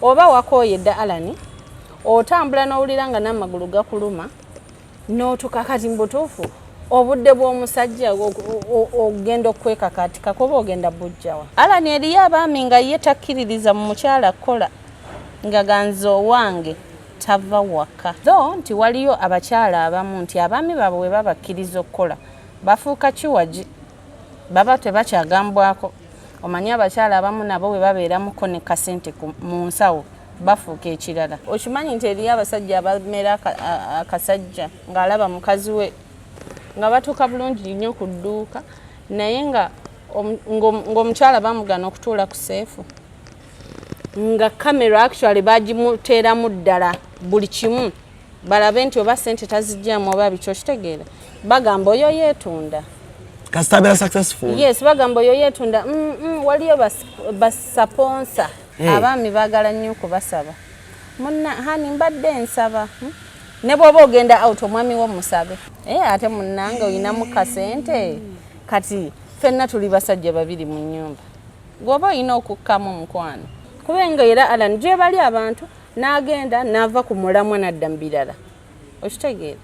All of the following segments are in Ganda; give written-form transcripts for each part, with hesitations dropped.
Oba wakooye dda, Alani, otambula n'owulira nga n'amagulu gakuluma n'otuka. Kati mu butuufu obudde bw'omusajja ogenda okwekakatika kuba ogenda bujjawa, Alani? Eriyo abaami nga ye takkiririza mu mukyala kukola, nga ganze owange tava waka. Tho nti waliyo abakyala abamu nti abaami baabwe bwe babakkiriza okukola, bafuuka kiwagi, baba tebakyagambwako. Omanyi abakyala abamu nabo bwe babeeramuko ne kasente mu nsawo, bafuuka ekirala. Okimanyi nti eriyo abasajja abamera akasajja ng'alaba mukazi we nga batuuka bulungi nnyo ku dduuka, naye nga ng'omukyala bamugana okutuula ku seefu, nga kamera actually bagimuteeramu ddala buli kimu, balabe nti oba sente tazijjamu oba biki. Okitegeera? Bagamba oyo yeetunda. Kasita abeera successful. Yes, bagamba oyo yeetunda. Waliyo basponsa. Abaami baagala nnyo okubasaba, "Munna hani, mbadde nsaba," Ne bw'oba ogenda out, omwami wo musabe. Ate munnange oyinamu kasente, kati ffenna tuli basajja babiri mu nnyumba, gwoba olina okukkamu omukwano. Kubenga era, Alan, gye bali abantu n'agenda n'ava ku mulamwa n'adda mu birala. Okitegeera?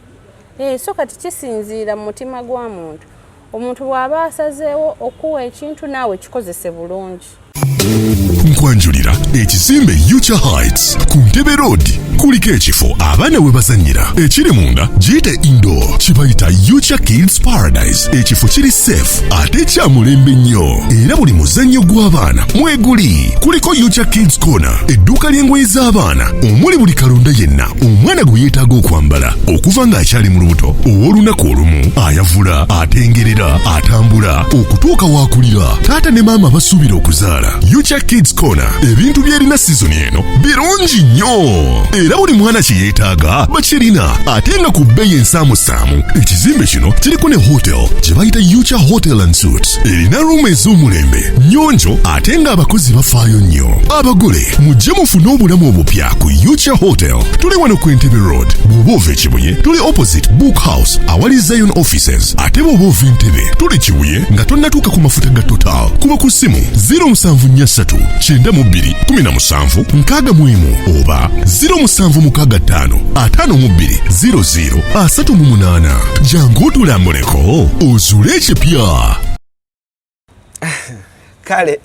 So kati kisinziira mu mutima gwa muntu. Omuntu bw'aba asazeewo okuwa ekintu, naawe kikozese bulungi. Nkwanjulira ekizimbe Ucha Heights ku Ntebe Road. Kuliko ekifo abaana we bazannyira ekiri munda, giyite indoor, kibayita Ucha Kids Paradise. Ekifo kiri safe ate kya mulembe nnyo, era buli muzannyo gw'abaana mweguli. Kuliko Ucha Kids Corner, edduuka ly'engoye z'abaana omuli buli kalonda yenna omwana gwe yeetaaga okwambala okuva ng'akyali mu lubuto, ow'olunaku olumu, ayavula, atengerera, atambula, okutuuka waakulira. Taata ne maama basuubira okuzaala, Ucha Kids Corner ebintu byerina sizoni eno birungi nnyo, era buli mwana kye yeetaaga bakirina, ate nga ku bbeeyi ensaamusaamu. Ekizimbe kino kiriko ne hotel gye bayita Ucha Hotel and Suites, erina room ez'omulembe, nnyonjo, ate ng'abakozi bafaayo nnyo. Abagole, mujje mufune obulamu obupya ku Ucha Hotel. Tuli wano ku Entebbe Road. Bw'oba ova Ekibuye, tuli opposite Book House awali Zion Offices, ate bw'oba ova Entebbe, tuli Kibuye nga tonnatuuka ku mafuta ga Total. Kuba ku ssimu 0743 92 17 61 oba 0765 52 00 38. Jangu otulambuleko ozuule ekipya. Kale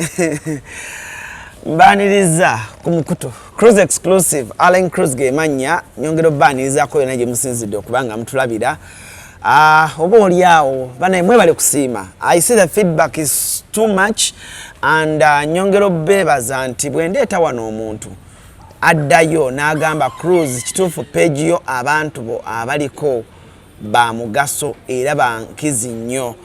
mbaniriza ku mukutu Cruise Exclusive. Allen Cruise gemannya. Nyongera obbanirizaako yonna gye musinzidde okuba nga mutulabira. Oba oli awo banaye, mwebale kusiima. I see the feedback is too much and nyongera obeebaza nti bwe ndeeta wano omuntu addayo n'agamba, "Cruise, kituufu page yo, abantu bo abaliko ba mugaso era bankizi nnyo,"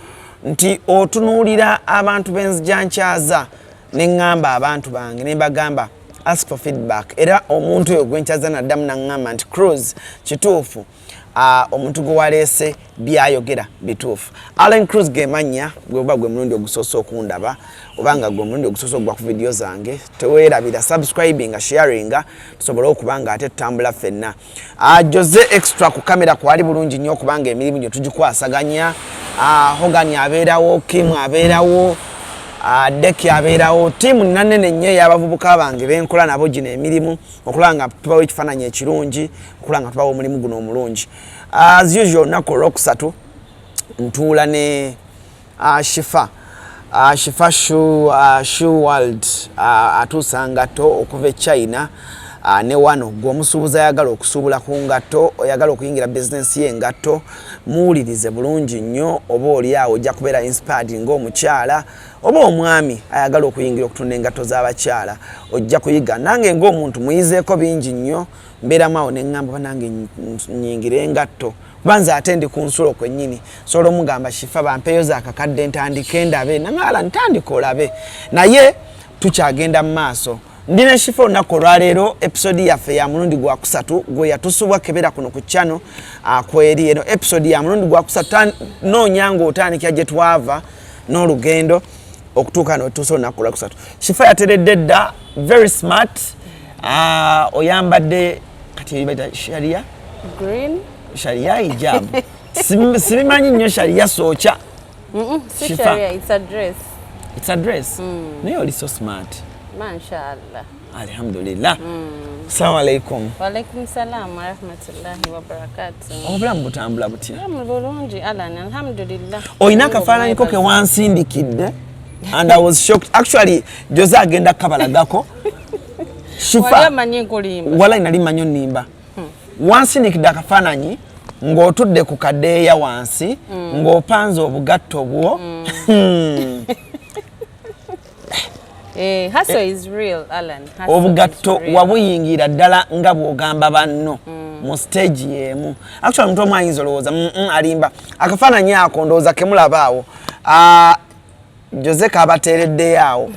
nti otunuulira abantu benzija nkyaza neŋŋamba abantu bange ne mbagamba ask for feedback. Era omuntu oyo gwenkyaza naddamu naŋŋamba nti, "Cruise, kituufu, omuntu gwe waleese byayogera bituufu." Allen Cruise gemannya. Gwe oba gwe mulundi ogusoose okundaba, oba nga gwe mulundi ogusoose okugwa ku vidiyo zange, teweerabira subscribinga, sharinga, tusobole okuba nga ate tutambula ffenna. Jose Extra ku kamera kwali bulungi nnyo okubanga emirimu gyo tugikwasaganya. Hogan abeerawo, Kim abeerawo, Deki abeerawo, tiimu nanene nnyo ey'abavubuka bange benkola nabo gino emirimu, okulaba nga tubawo ekifaananyi ekirungi, okulaba nga tubawo omulimu guno omulungi. As usual, olunaku olwokusatu ntuula ne Shifa, Shifa Shoe World, atuusa ngatto okuva e China ne wano. Gwe omusuubuzi ayagala okusuubula ku ngatto, oyagala okuyingira bizinensi y'engatto, muwulirize bulungi nnyo. Oba oli awo ojja kubeera inspired ng'omukyala oba omwami ayagala okuyingira okutunda engatto z'abakyala. Ojja kuyiga. Nange ng'omuntu muyizeeko bingi nnyo. Mbeeramu awo neŋŋamba, oba nange nyingire engatto, kuba nze ate ndi ku nsulo kwennyini. Sobola omugamba, "Shifa, bampeeyo zakakadde ntandike ndabe." Naŋala, "Ntandika olabe." Naye tukyagenda mu maaso. Ndi ne Shifa olunaku olwaleero. Episode yaffe ya mulundi gwa kusatu. Gwe yatusubwa kebera kuno ku channel kweri eno episode ya mulundi gwa kusatu. Noonya ng'otandikira gye twava n'olugendo okutuuka notuusa olunaku olwakusatu. Shifa yateredde dda, very smart. Oyambadde kati baita sharia green. Sharia hijab. Sibimanyi nnyo sharia sookya. Si Shifa. Sharia, it's a dress. It's a dress, naye oli so smart. Mashallah. Alhamdulillah. Assalamu alaikum. Walaikum salam warahmatullahi wabarakatuh. Obulamu butambula butya? Obulamu bulungi, Alan, alhamdulillah. Olina akafaananyi ko ke wansindikidde and I was shocked. Actually, Jose agenda kabalagako. Shifa. Wali nkulimba. Wala nali manyo nimba. Wansindikidde akafaananyi ng'otudde ku kadeeya wansi, ng'opanze obugatto bwo. Hustle is real, Alan. Obugatto wabuyingira ddala nga bw'ogamba banno mu stage y'emu. Actually, omuntu omu ayinza olowooza alimba. Akafaananyi ako ndowooza kemulaba awo. Jose kabateereddeyo awo.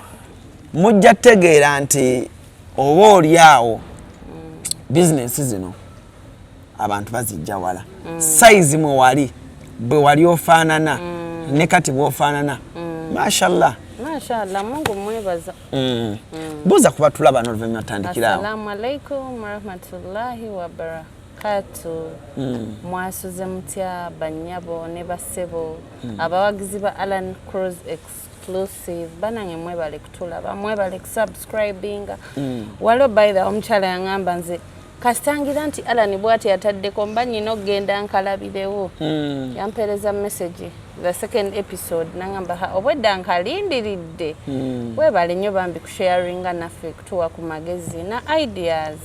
Mujja tegeera nti oba oli awo bizinensi zino abantu bazijja wala. Size mwe wali bwe wali ofaanana ne kati bw'ofaanana. Mashallah. Mashallah, Mungu mwebaza. Buuza kuba tulaba n'oluvannyuma tandikira awo. Assalamu alaikum warahmatullahi wabarakatuh. Mwasuze mutya bannyabo ne bassebo, abawagizi ba Alan Cruz Exclusive. Banange mwebale kutulaba, mwebale kusubscribinga. Waliwo by the omukyala yaŋŋamba nze kasitangira nti Alan bw'ati yataddeko mba nnyina okugenda nkalabirewo. Yampeereza message the second episode nangamba obwedda nkalindiridde. Webale nnyo bambi kusharinga naffe, kutuwa ku magezi na ideas.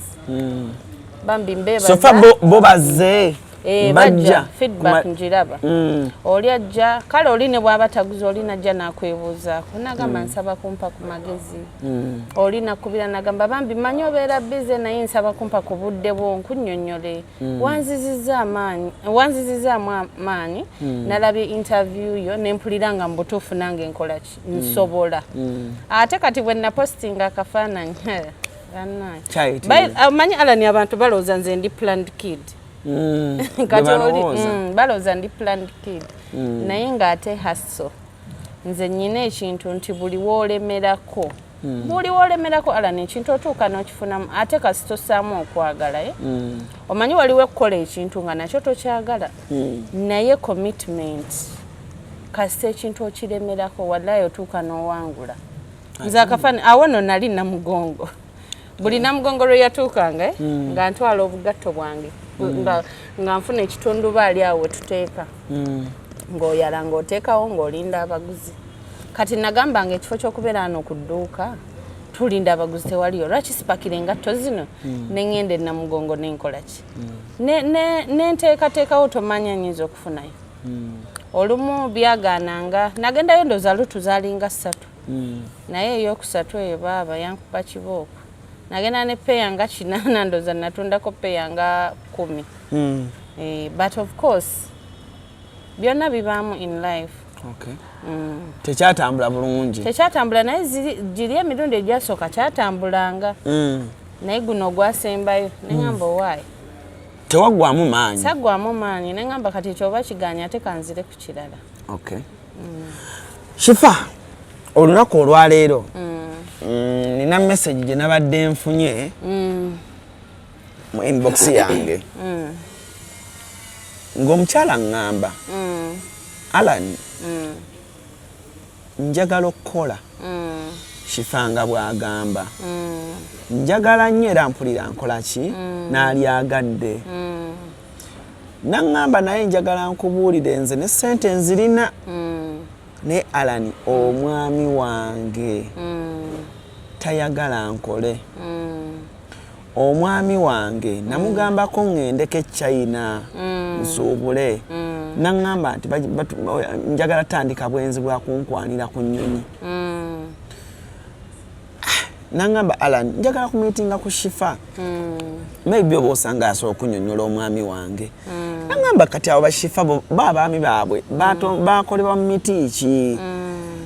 Bambi mbebaza. So far bo bazze bajja feedback njiraba. Oli ajja kale oli ne bw'aba taguza oli najja nakwebuuzaako nagamba nsaba kumpa ku magezi. Oli nakubira nagamba bambi manyi obeera busy naye nsaba kumpa ku budde bwo nkunnyonnyole. Wanzizizaamu amaanyi nalabye interview yo ne mpulira nga mu butuufu nange nkola ki nsobola. Ate kati bwe napostinga akafaananyi manyi Alan abantu balowooza nze ndi planned kid. Kati balowooza ndi planned kid. Naye ng'ate hustle nze nnyina ekintu nti buli w'olemerako buli w'olemerako Alan ekintu otuuka n'okifunamu ate kasita ossaamu okwagala. Omanyi waliwo okukola ekintu nga nakyo tokyagala naye commitment kasita ekintu okiremerako wallahi otuuka n'owangula. Nze akafaananyi awo nno nali Namugongo. Buli Namugongo lwe yatuukanga nga ntwala obugatto bwange nga nfuna ekitundubaali awo we tuteeka ng'oyala ng'oteekawo ng'olinda abaguzi. Kati nagambanga ekifo ky'okubeera wano ku dduuka tulinda abaguzi tewaliyo, lwaki sipakira engatto zino ne ŋŋenda e Namugongo ne nkola ki nenteekateekawo tomanya nnyinza okufunayo. Olumu byagaananga nagendayo ndowooza lutu zaalinga 3 naye eyokusatu eyo baaba yankuba kibooko. Nagenda ne peya nga 8 ndowooza natundako peya nga 10. But of course byonna bibaamu in life. Tekyatambula bulungi. Tekyatambula naye giri emirundi egyasooka kyatambulanga. Naye guno ogwasembayo neŋŋamba owaayi. Tewaggwamu maanyi? Saggwamu maanyi neŋŋamba kati ekyo oba kiganye ate kanzire ku kirala. Okay. Shifa, olunaku olwaleero nina message gye nabadde nfunye mu inbox yange ng'omukyala ŋŋamba, Alan, njagala okukola Shifa nga bw'agamba, njagala nnyo era mpulira nkola ki n'alyagadde. Naŋŋamba naye njagala nkubuulire nze ne ssente nzirina naye Alan omwami wange tayagala nkole. Omwami wange namugambako ŋŋendeko e China nsuubule, naŋŋamba nti njagala tandika bwenzi bwakunkwanira ku nnyonyi. Naŋŋamba Alan njagala kumiitinga ku Shifa, maybe oba osanga asobola okunyonyola omwami wange. Naŋŋamba kati abo bashifa bo abaami baabwe bakolebwa mu miti ki?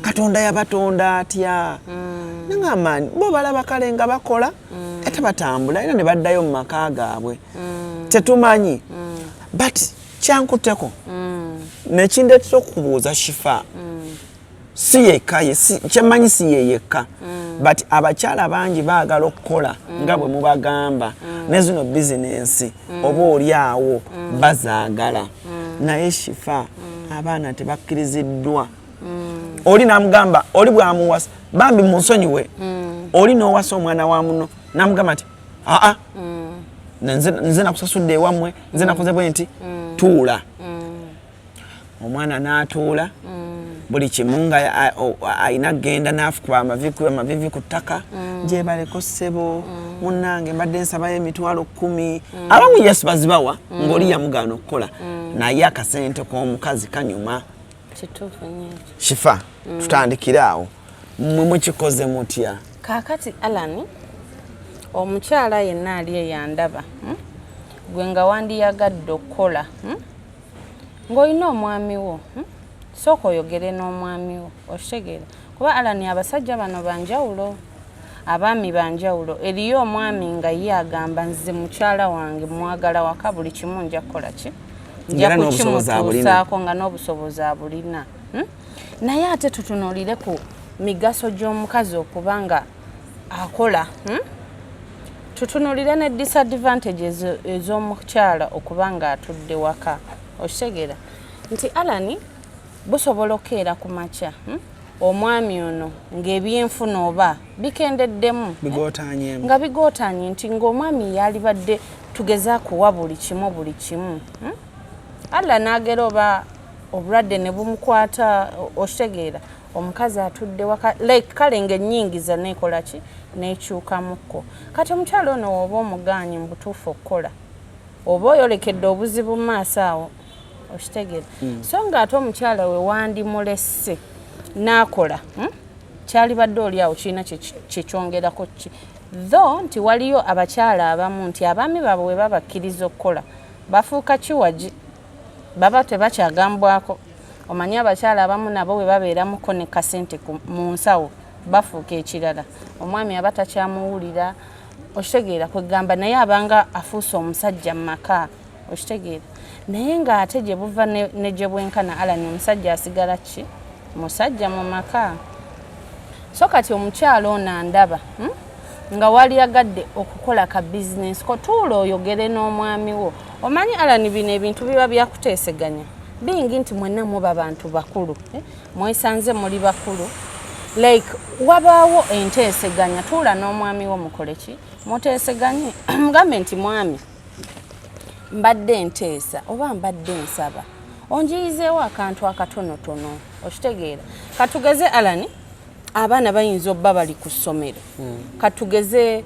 Katonda yabatonda atya? Naŋŋamba bo balaba kale nga bakola ate batambula era ne baddayo mu maka gaabwe, tetumanyi. But kyankutteko nekindeetera okubuuza Shifa, si yekka kyemmanyi si ye yekka, but abakyala bangi baagala okukola nga bwe mubagamba ne zino bizinensi oba oli awo bazaagala, naye Shifa abaana tebakkiriziddwa. Oli namugamba oli bwamuwasa bambi munsonyiwe oli n'owasa omwana wa muno. Namugamba nti aa, nze nakusasudde ewammwe, nze nakoze bwe nti, tuula. Omwana n'atuula, buli kimu nga ayina kgenda n'afukuba amavivi ku ttaka, "Gyebaleko ssebo, munnange, mbadde nsabayo 100,000." Abamu yes bazibawa, ng'oli yamugaana okukola, naye akasente k'omukazi kanyuma. Kituufu nnyo ekyo. Shifa, tutandikire awo. Mmwe mukikoze mutya? Kaakati Alan, omukyala yenna ali eyandaba, Gwe nga wandiyagadde okukola, Ng'olina omwami wo, Sooka oyogere n'omwami wo, okitegeera? Kuba Alan, abasajja bano banjawulo, abaami banjawulo. Eriyo omwami nga ye agamba, "Nze mukyala wange mwagala waka, buli kimu nja kukola ki, nja Era n'obusobozi abulina. kukimutuusaako," nga n'obusobozi abulina, Naye ate tutunuulire ku migaso gy'omukazi okuba nga akola, Tutunuulire ne disadvantages ez'omukyala okuba nga atudde waka, okitegeera nti Alan, busobola okukeera ku makya, Omwami ono ng'ebyenfuna oba bikendeddemu, Bigootanyemu. Nga bigootanye, nti ng'omwami yalibadde tugeza kuwa buli kimu, buli kimu, Allah n'agera oba obulwadde ne bumukwata, okitegeera? Omukazi atudde waka, like kale ng'ennyingiza neekola ki, neekyukamukko. Kati omukyala ono woba omugaanyi mu butuufu okukola, oba oyolekedde obuzibu mu maaso awo, okitegeera? So ng'ate omukyala we wandimulesse n'akola, Kyalibadde oli awo kirina kyekyongerako ki, though nti waliyo abakyala abamu nti abaami baabwe bwe babakkiriza okukola bafuuka kiwagi, baba tebakyagambwako. Omanyi abakyala abamu nabo bwe babeeramuko ne kasente mu nsawo bafuuka ekirala, omwami aba takyamuwulira, okitegeera? Kwegamba naye abanga afuuse omusajja mu maka, okitegeera? Naye ng'ate gye buva ne gye bwenkana, Alan, omusajja asigala ki? Musajja mu maka. So kati omukyala ono andaba, Nga waliyagadde okukola ka bizinesi ko, tuula oyogere n'omwami wo. Omanyi Alan, bino ebintu biba byakuteeseganya bingi, nti mwenna muba bantu bakulu, eh? Mwesanze muli bakulu, like wabaawo enteeseganya. Tuula n'omwami wo, mukole ki, muteeseganye, mugambe nti, "Mwami, mbadde nteesa oba mbadde nsaba onjiyizeewo akantu akatonotono," okitegeera? Katugeze Alan, abaana bayinza obba bali ku ssomero. Katugeze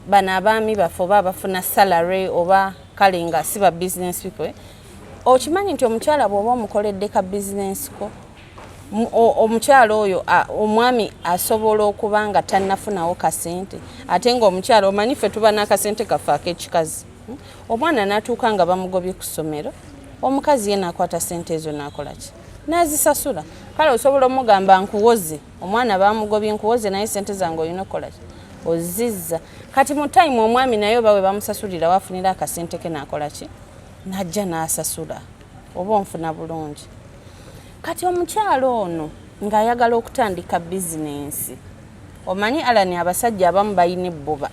bano abaami baffe oba abafuna salary oba kale nga si ba business people, eh? Okimanyi nti omukyala bw'oba omukoledde ka bizinesi ko, omukyala oyo, omwami asobola okuba nga tannafunawo kasente, ate ng'omukyala, omanyi ffe tuba n'akasente kaffe ak'ekikazi, Omwana n'atuuka nga bamugobye ku ssomero, omukazi ye n'akwata sente ezo n'akola ki, n'azisasula. Kale osobola omugamba, "Nkuwoze, omwana bamugobye, nkuwoze, naye sente zange olina okukola ki, ozizza." Kati mu time omwami naye oba we bamusasulira wafunira akasente ke, n'akola ki, n'ajja n'asasula, oba onfuna bulungi? Kati omukyalo ono ng'ayagala okutandika bizinensi, omanyi Alan, abasajja abamu balina ebbuba,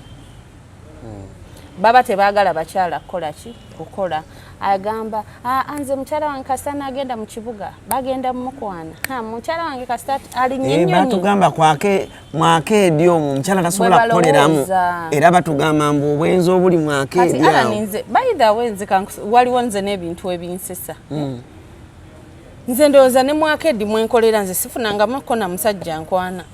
baba tebaagala bakyala kukola ki, kukola. Agamba, "Aa, nze mukyala wange kasita n'agenda mu kibuga bagenda mumukwana. Ha, mukyala wange kasita alinnya ennyonyi." Batugamba kwake mwakeedi omwo omukyala tasobola Bwe kukoleramu. Balowooza. Era batugamba mbu obwenzi obuli Kati mwakeedi Alan, awo. Nze by the way, nze waliwo nze n'ebintu ebinsesa. Nze ndowooza ne mwakeedi mwenkolera, nze sifunangamuko na musajja nkwana,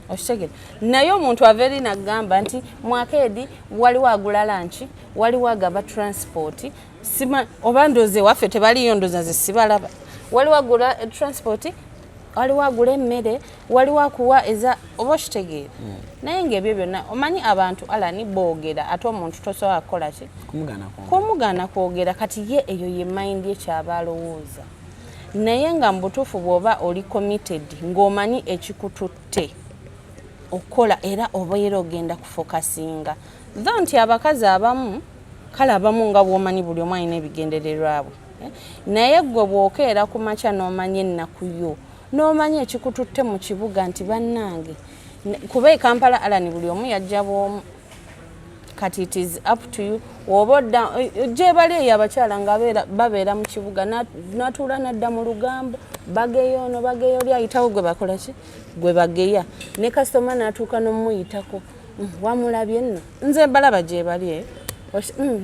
okitegere? Naye omuntu ava eri nagamba nti mwakeedi waliwo agula lunch, waliwo agaba transport, sima oba ndowooza ewaffe tebaliyo, ndowooza nze sibalaba. Waliwo agula transport, waliwo agula emmere, waliwo akuwa eza, oba okitegeera? Naye ngaebyo byonna, omanyi abantu Alan boogera, ate omuntu tosobola kukola ki, kumugaana kwogera. Kati ye eyo ye mind ekyaba alowooza, naye nga mu butuufu bw'oba oli committed, ng'omanyi ekikututte okukola, era obeera ogenda kufocusinga. Tho nti abakazi abamu, kale abamu nga bw'omanyi buli omu alina ebigendererwa bwe, eh? Naye gwe bw'okeera ku makya n'omanya ennaku yo, n'omanya ekikututte mu kibuga, nti bannange, kuba e Kampala Alan buli omu yajja bw'omu. Kati it is up to you woba odda gye bali eyo. Abakyala nga babeera mu kibuga, natuula nadda mu lugambo, bageya ono, bageya oli, ayitawo gwe bakola ki, gwe bageya, ne kasitoma n'atuuka n'omuyitako. Wamulabye nno, nze mbalaba gye bali, eh?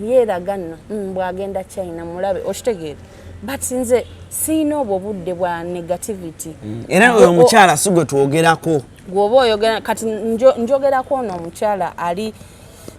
Yeeraga nno, bw'agenda China mulabe, okitegeera? But nze siina obwo budde bwa negativity. Era oyo omukyala si gwe twogerako. Gwoba oyogera kati njogerako ono omukyala ali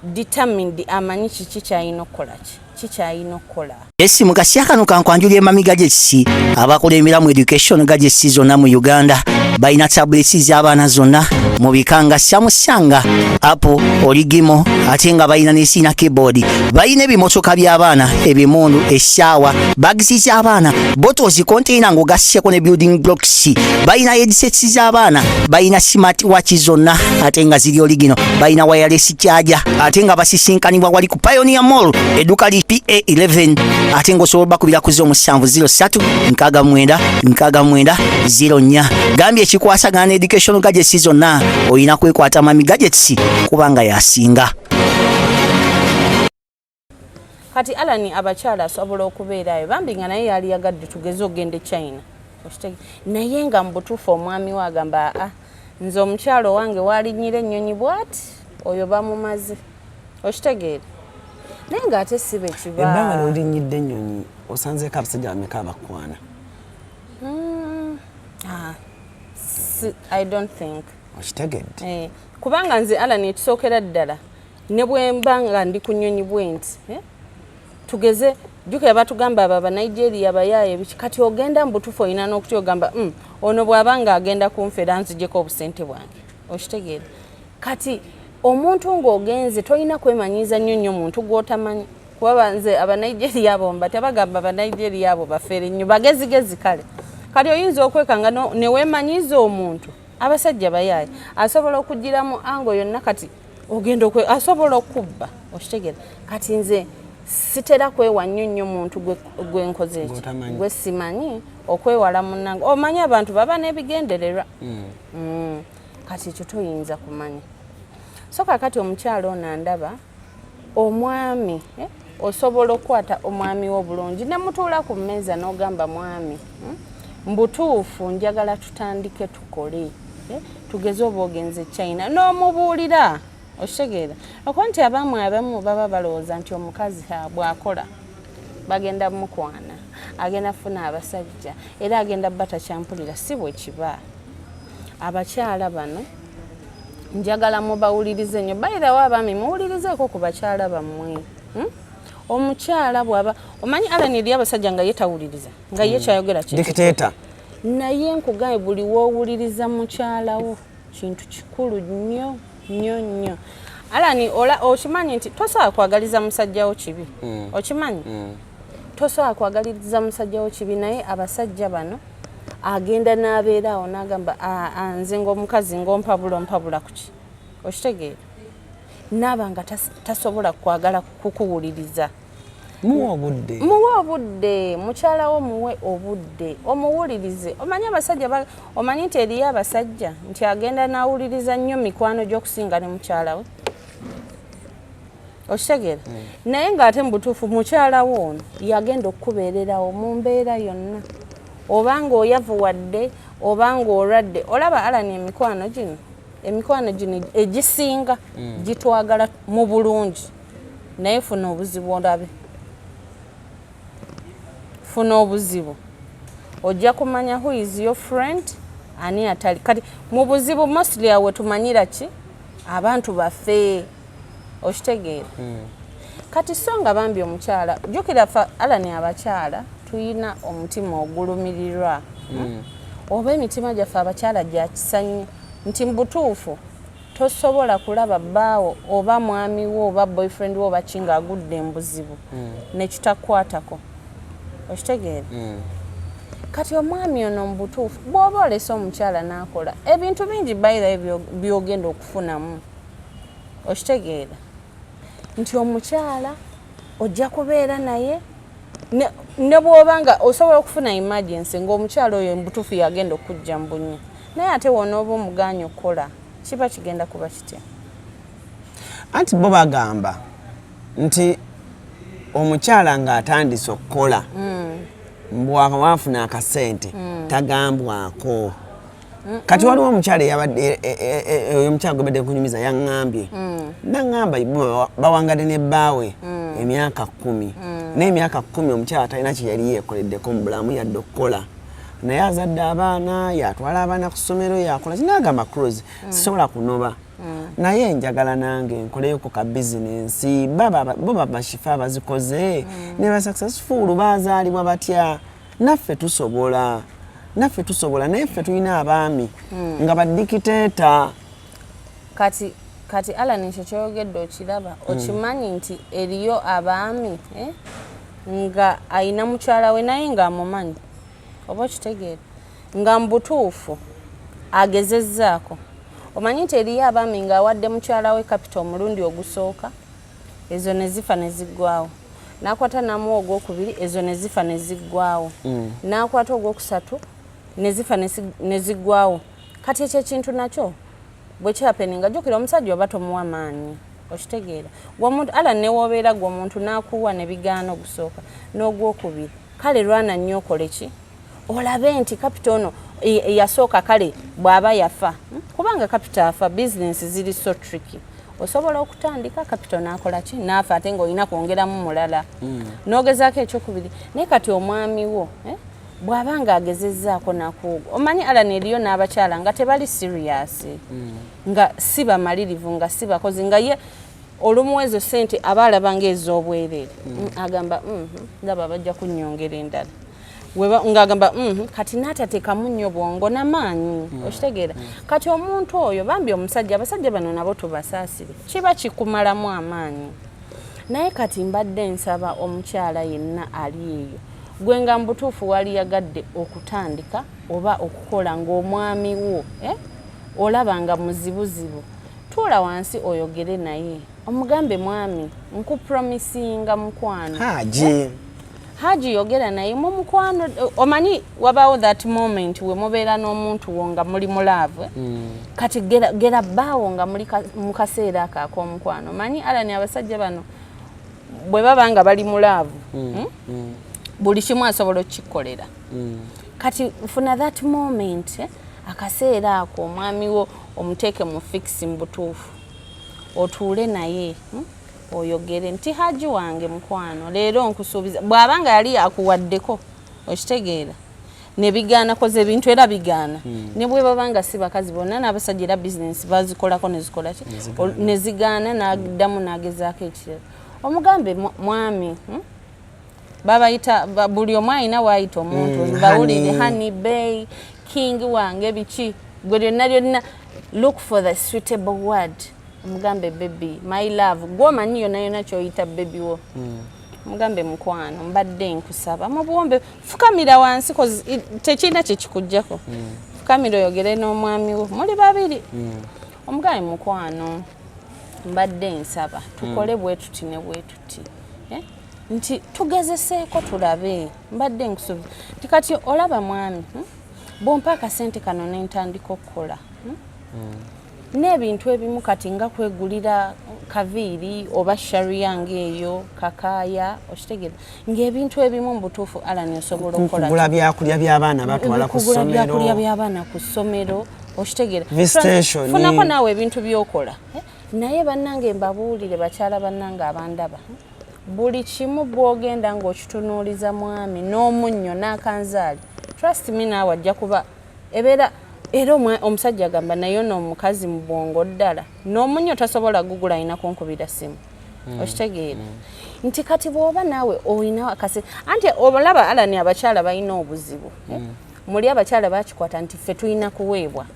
determined, amanyi kiki kyalina okukola, ki kyalina okukola. Esi mu kasya kano kankwanjulira Emami Gadgets, abakulembera mu education gadgets zonna mu Uganda. Balina tablets z'abaana zonna mu bika nga Samsung, Apple, Origimo, ate nga balina ne sina keyboard. Balina ebimotoka by'abaana, ebimundu, essaawa, bags z'abaana, bottles, container ng'ogasseko ne building blocks. Balina headsets z'abaana, balina smart watch zonna ate nga ziri original, balina wireless charger, ate nga basisinkanibwa wali ku Pioneer Mall, edduka li PA11, ate ng'osobola bakubira ku 0703 69 69 04. Gambye ekikwasagana ne education gadgets zonna olina kwekwata Mami Gadgets kubanga yasinga. Kati Alani, abakyala asobola okubeerayo bambi nga naye yali yagadde tugeze ogenda e China. Naye nga mu butuufu omwami we agamba, aa, nze omukyalo owange walinyira ennyonyi bwati, oyo bamumaze, okitegeera? Naye ng'ate si bwe kiba. Ebbanga lwolinyidde ennyonyi, osanzeeko abasajja bameka abakwana? Ah, I don't think. Okitegedde? Eh, kubanga nze Alan, ekisookera ddala, ne bwe mba nga ndi ku nnyonyi bwe nti, eh, tugeze jjukira batugamba abo Abanigeria bayaaye biki, kati ogenda mu butuufu olina n'okutya, ogamba, ono bw'aba nga agenda kunfera nzijeko obusente bwange," okitegeera? Kati omuntu ng'ogenze tolina kwemanyiiza nnyo nnyo muntu gw'otamanyi, kuba nze Abanigeria abo mbatya. Bagamba Abanigeria abo bafeere nnyo, bagezigezi. Kale kati oyinza okwekanga neweemanyiiza omuntu. Abasajja bayaaye, asobola okugira mu ango yonna, kati ogenda asobola okubba, okitegeera? Kati nze sitera kwewa nnyo nnyo muntu gwe nkoze eki Gw'otamanyi. Gwe simanyi, okwewala munnange. Omanyi abantu baba n'ebigendererwa. Kati ekyo toyinza kumanya. So kakati omukyala ono andaba omwami, eh, osobola okukwata omwami wo bulungi ne mutuula ku mmeeza n'ogamba, "Mwami, mbutuufu njagala tutandike tukole, eh, tugeze oba ogenze China," n'omubuulira, okitegeera? Okuba nti abamu abamu baba balowooza nti omukazi bw'akola bagenda mukwana, agenda kufuna abasajja, era agenda bba takyampulira. Si bwe kiba. Abakyala bano njagala mubawulirize nnyo. Bayirawo abaami, muwulirizeeko ku bakyala bammwe, Omukyala bw'aba omanyi, Alan, eri abasajja nga ye tawuliriza, nga ye kyayogera kye. Dictator. Naye nkugaye, buli woowuliriza mukyalawo kintu kikulu nnyo nnyo nnyo. Alani, okimanyi nti tosobola kwagaliza musajjawo kibi? Okimanyi tosobola kwagaliza musajjawo kibi, naye abasajja bano agenda n'abeera awo n'agamba, "Ah, ah, nze ng'omukazi ng'ompabula, ompabula kuki?" Okitegeera? Naaba nga tasobola kwagala kukuwuliriza. Muwa obudde. Muwe obudde mukyalawo, muwe obudde omuwulirize. Omanyi abasajja omanyi nti eriyo abasajja nti agenda n'awuliriza nnyo mikwano gy'okusinga ne mukyala we, okitegeera? Naye ng'ate mu butuufu mukyala wo ono yagenda okukubeererawo mu mbeera yonna, oba ng'oyavuwadde oba ng'olwadde. Olaba Alani, emikwano gino egisinga gitwagala mu bulungi, naye funa obuzibu olabe, funa obuzibu ojja kumanya who is your friend, ani atali. Kati mu buzibu mostly awe tumanyira ki abantu baffe, okitegeera? Kati so nga bambi omukyala, jjukira fa Alani, abakyala tuyina omutima ogulumirirwa, oba emitima gyaffe abakyala gyakisa nnyo, nti mu butuufu tosobola kulaba bbaawo oba mwami wo oba boyfriend wo oba ki ng'agudde embuzibu nekitakwatako, okitegeera? Kati omwami ono mu butuufu bw'oba olese omukyala n'akola ebintu bingi, bayirayo by'ogenda okufunamu, okitegeera nti omukyala ojja kubeera naye ne bw'oba nga osobola okufuna emergency, ng'omukyala oyo mubutuufu yagenda okujja mu bunnya. Naye ate wonooba omuganya okukola, kiba kigenda kuba kitya? Anti bo bagamba nti omukyala ng'atandise okukola, bwafuna akasente tagambwako. Kati waliwo omukyala eyabadde oyo omukyala gwebadde kunyumiza yaŋŋambye, naŋŋamba bo bawangadde ne bbaawe emyaka 10, n'emyaka 10 omukyala talina kye yali yeekoleddeko mu bulamu yadde okukola, naye azadde abaana, yatwala abaana ku ssomero, yakola kinagamba, "Cruz, sisobola kunoba, naye njagala nange nkoleyo ku ka bizinensi." Bo babashifa abazikoze ne ba successful bazaalibwa batya? Naffe tusobola, naffe tusobola, naye ffe tulina abaami nga ba dictator. Kati Alan, ekyo kyoyogedde okiraba, okimanyi nti eriyo abaami, eh, nga ayina mukyala we naye ng'amumanyi, oba okitegeera, nga mu butuufu agezezzaako. Omanyi nti eriyo abaami ng'awadde mukyala we capital omulundi ogusooka, ezo ne zifa ne ziggwawo, n'akwata namuwa ogwokubiri, ezo ne zifa ne ziggwawo, n'akwata ogwokusatu ne zifa ne ziggwawo. Kati ekyo ekintu nakyo bwe kyahappeninga, jjukira omusajja oba tomuwa maanyi, okitegeera? Gwe ala newoobeera gwe omuntu n'akuwa ne bigaana ogusooka n'ogwokubiri, kale lwana nnyo okole ki olabe nti capital ono eyasooka kale bw'aba yafa, Kubanga capital afa, bizinesi ziri so tricky. Osobola okutandika capital n'akola ki, n'afa, ate ng'olina kwongeramu mulala, n'ogezaako ekyokubiri. Naye kati omwami wo, eh, bw'aba nga agezezzaako nakuuga, omanyi Alan, eriyo n'abakyala nga tebali serious, nga si bamalirivu, nga si bakozi, nga ye olumuwa ezo sente aba alaba ngaez'obwereere. Agamba, ndaba bajja kunnyongera endala." Ng'agamba, Kati n'atateekamu nnyo bwongo n'amaanyi, okitegeera? Kati omuntu oyo bambi omusajja, abasajja bano nabo tubasaasire, kiba kikumalamu amaanyi. Naye kati mbadde nsaba omukyala yenna ali eyo, gwe nga mu butuufu waliyagadde okutandika oba okukola ng'omwami wo, eh, olaba nga muzibuzibu, tuula wansi oyogere naye, omugambe, "Mwami, nkupromisinga, mukwano." Haji. Haji, yogera naye mu mukwano. Omanyi wabaawo that moment we mubeera n'omuntu wo nga muli mu love. Kati gera bbaawo nga muli mu kaseera ako ak'omukwano. Omanyi Alan, abasajja bano bwe baba nga bali mu love, Buli kimu asobola okukikolera. Kati funa that moment, eh, akaseera ako omwami wo omuteeke mu fix mu butuufu, otuule naye, Oyogere nti, "Haji wange, mukwano, leero nkusuubiza." Bw'aba nga yali akuwaddeko, okitegeera, ne bigaana, koza ebintu era bigaana. Ne bwe baba nga si bakazi bonna, n'abasajja era bizinesi bazikolako nezikola ki, ne zigaana, n'addamu n'agezaako ekirala. Omugambe, "Mwami," Babayita buli omu alina waayita omuntu, bawulire. Honey. Honey, bae, king wange, biki, gwe lyonna lyonna, look for the suitable word. Omugambe, "Baby, my love," gwomanyi yonna yonna kyoyita baby wo. Mugambe, "Mukwano, mbadde nkusaba mu buwombe." Fukamira wansi, 'cause tekirina kyekikugjako. Fukamira oyogere n'omwami wo, muli babiri. Omugambe, "Mukwano, mbadde nsaba tukole bwe tuti ne bwe tuti, eh? Nti tugezeseeko tulabe. Mbadde nkusuubiza nti kati olaba mwami, Bw'ompa akasente kano nentandika okukola, N'ebintu ebimu kati nga kwegulira kaviiri oba sharia ngaeyo kakaaya, okitegeera, ng'ebintu ebimu mu butuufu, Alan, osobola okukola kugula byakulya by'abaana batwala ku kugula ssomero. Byakulya by'abaana ku ssomero, okitegeera? Visitation. Funako naawe ebintu by'okola, eh? Naye bannange, mbabuulire, bakyala bannange abandaba, buli kimu bw'ogenda ng'okitunuuliza mwami n'omunnyo n'akanzaali, trust me, naawe ajja kuba ebeera era omusajja agamba, naye ono omukazi mu bwongo ddala n'omunnyo tasobola gugula, alina kunkubira simu. Okitegeera nti kati bw'oba naawe olina akase, anti olaba Alan, abakyala balina obuzibu, eh? Muli abakyala bakikwata nti ffe tulina kuweebwa,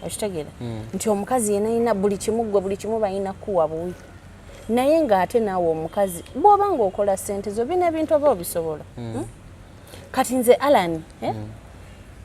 okitegeera, nti omukazi yena alina buli kimu, gwe buli kimu balina kuwa buwi. Naye ng'ate naawe omukazi bw'oba ng'okola ssente zo, bino ebintu oba obisobola, Kati nze Alan, eh?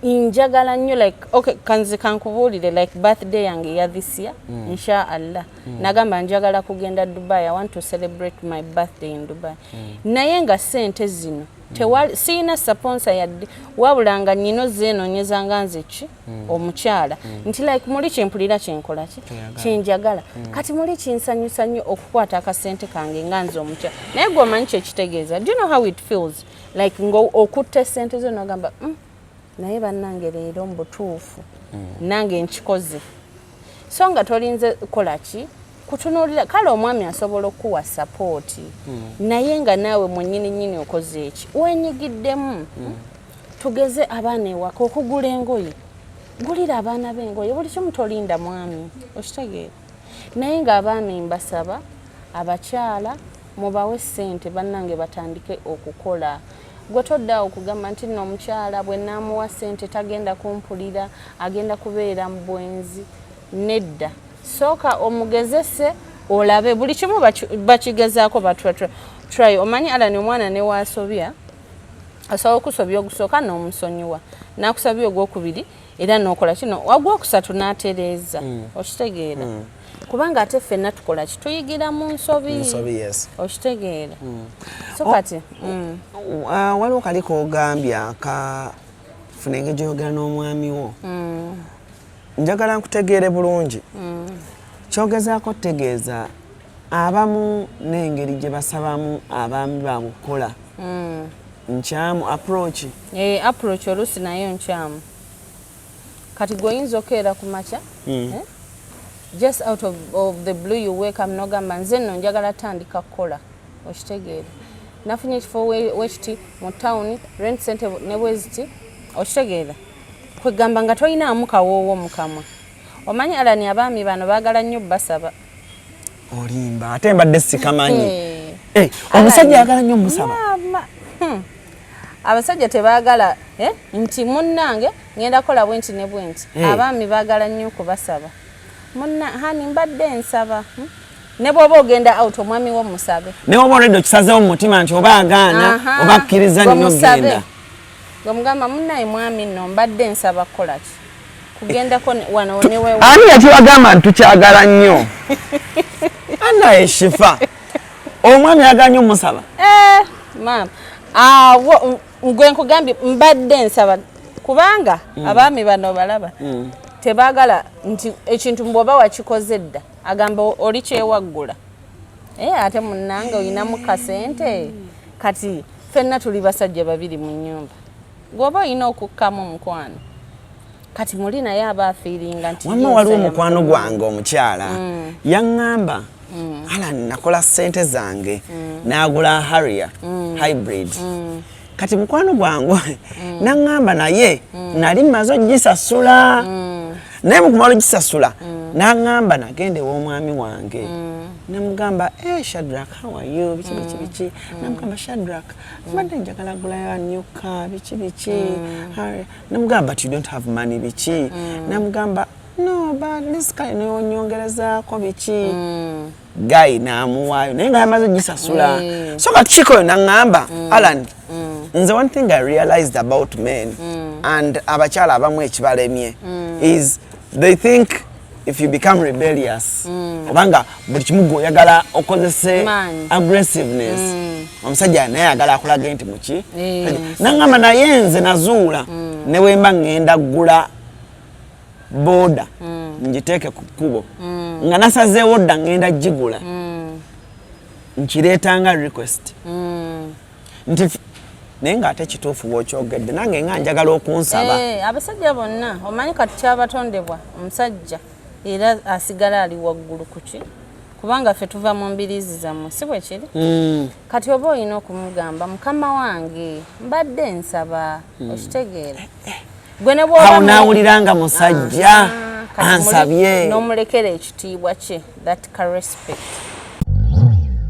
Njagala nnyo, like, okay, kanze kankubuulire, like birthday yange eya this year, insha Allah, nagamba njagala kugenda Dubai. I want to celebrate my birthday in Dubai. Naye nga ssente zino tewali, siyina sponsor yadde, wabula nga nyino zeenoonyeza nga nze ki omukyala, nti like muli kyempulira kyenkola ki kyenjagala. Kati muli kinsanyusa nnyo okukwata akasente kange nga nze omukyala. Naye gwe omanyi kyekitegeeza? Do you know how it feels like nga okutta essente zo nogamba, Naye bannange, leero mu butuufu nange nkikoze. So nga tolinze kukola ki, kutunuulira. Kale omwami asobola okukuwa support, naye nga naawe mwennyini nnyini okoze eki, wenyigiddemu. Tugeze abaana ewaka, okugula engoye, gulira abaana b'engoye, buli kimu, tolinda mwami, okitegeera? Naye ng'abaami mbasaba, abakyala mubawe ssente bannange, batandike okukola. Gwe toddaawo okugamba nti nno omukyala bwe naamuwa ssente tagenda kumpulira, agenda kubeera mu bwenzi. Nedda, sooka omugezese olabe. Buli kimu bakigezaako, batry. Omanyi Alani, omwana newasobya, asobola okusobya ogusooka n'omusonyiwa, n'akusabya ogwokubiri era n'okola kino, ogwokusatu n'atereeza, okitegeera? Kubanga ate ffenna tukola ki, tuyigira mu nsobi. Nsobi, yes. Okitegeera? So kati Waliwo kali kogambye aka funa engeri gy'oyogera n'omwami wo. Njagala nkutegeere bulungi. Kyogezaako tutegeeza, abamu n'engeri gye basabamu abaami baabwe okukola nkyamu, approach? Eh, approach oluusi nayo nkyamu. Kati gwe oyinza okeera ku makya, eh? Just out of the blue you wake up nogamba, nze nno njagala tandika kukola, okitegeera? Nafunye ekifo wekiti mu tawuni, rent sente ne bweziti, okitegeera? Kwegamba nga tolinaamu kawoowo mu kamwa. Omanyi Alani, abaami bano baagala nnyo basaba. Olimba, ate mbadde sikamanyi. Eh. Eh, omusajja ayagala nnyo omusaba? Maama. Abasajja tebaagala, eh, nti munnange ngenda kukola bwenti ne bwenti. Abaami baagala nnyo okubasaba. Munna hani, mbadde nsaba, Ne bw'oba ogenda out, omwami wo musabe. Naye oba olwedde okisazeewo mu mutima nti oba agaana oba akkiriza, Gwe nina musabe. okugenda. Gwe mugamba, munnaye mwami nno mbadde nsaba kukola ki, kugendako wano newewa. Ani yakibagamba nti tukyagala nnyo? Anaye Shifa, omwami ayagala nnyo omusaba? Eh, maama, awo gwe nkugambye mbadde nsaba, kubanga abaami bano balaba tebaagala nti ekintu bw'oba wakikoze dda, agamba oli kyewaggula. Eh, ate munnange olinamu kasente, kati ffenna tuli basajja babiri mu nnyumba, gweoba olina okukkamu omukwano. Kati muli naye aba afiiringa nti Wamma ye waliwo nsaya. Mukwano gwange omukyala yaŋŋamba, Alan, nakola ssente zange n'agula Harrier hybrid. Kati mukwano gwange naŋŋamba, naye nali mmaze ogisasula, naye mukumala ogisasula naŋŋamba nagenda ew'omwami wange, namugamba, "Eh, Shadrack, how are you?" Biki biki biki. Namugamba, "Shadrack, mbadde njagala gulayo new car," biki biki. Harrier. Namugamba, "But you don't have money," biki. Namugamba, "No, but this kale nonyongerezaako," biki. Guy namuwaayo, naye nga yamaze ogisasula. So kati kikoyo naŋŋamba, "Alan, nze one thing I realized about men and abakyala abamu ekibalemye is they think if you become rebellious, obanga buli kimu gwe oyagala okozese Maanyi. aggressiveness, omusajja naye ayagala akulage nti muki." Naŋŋamba, "Naye nze nazuula ne wemba ŋŋenda ggula booda ngiteeke ku kkubo, nga nasazeewo dda ŋŋenda gigula, nkireetanga request nti naye ng'ate kituufu bw'okyogedde, nange nga njagala okunsaba." Eh, abasajja bonna omanyi kati kyabatondebwa, omusajja era asigala ali waggulu kuki, kubanga ffe tuva mu mbiriizi zammwe, si bwe kiri? Kati oba olina okumugamba, mukama wange mbadde nsaba, okitegeera? Gwe ne bw'oba Awo naawulira nga musajja Ah, kati ansabye. N'omulekera ekitiibwa kye, that ka respect.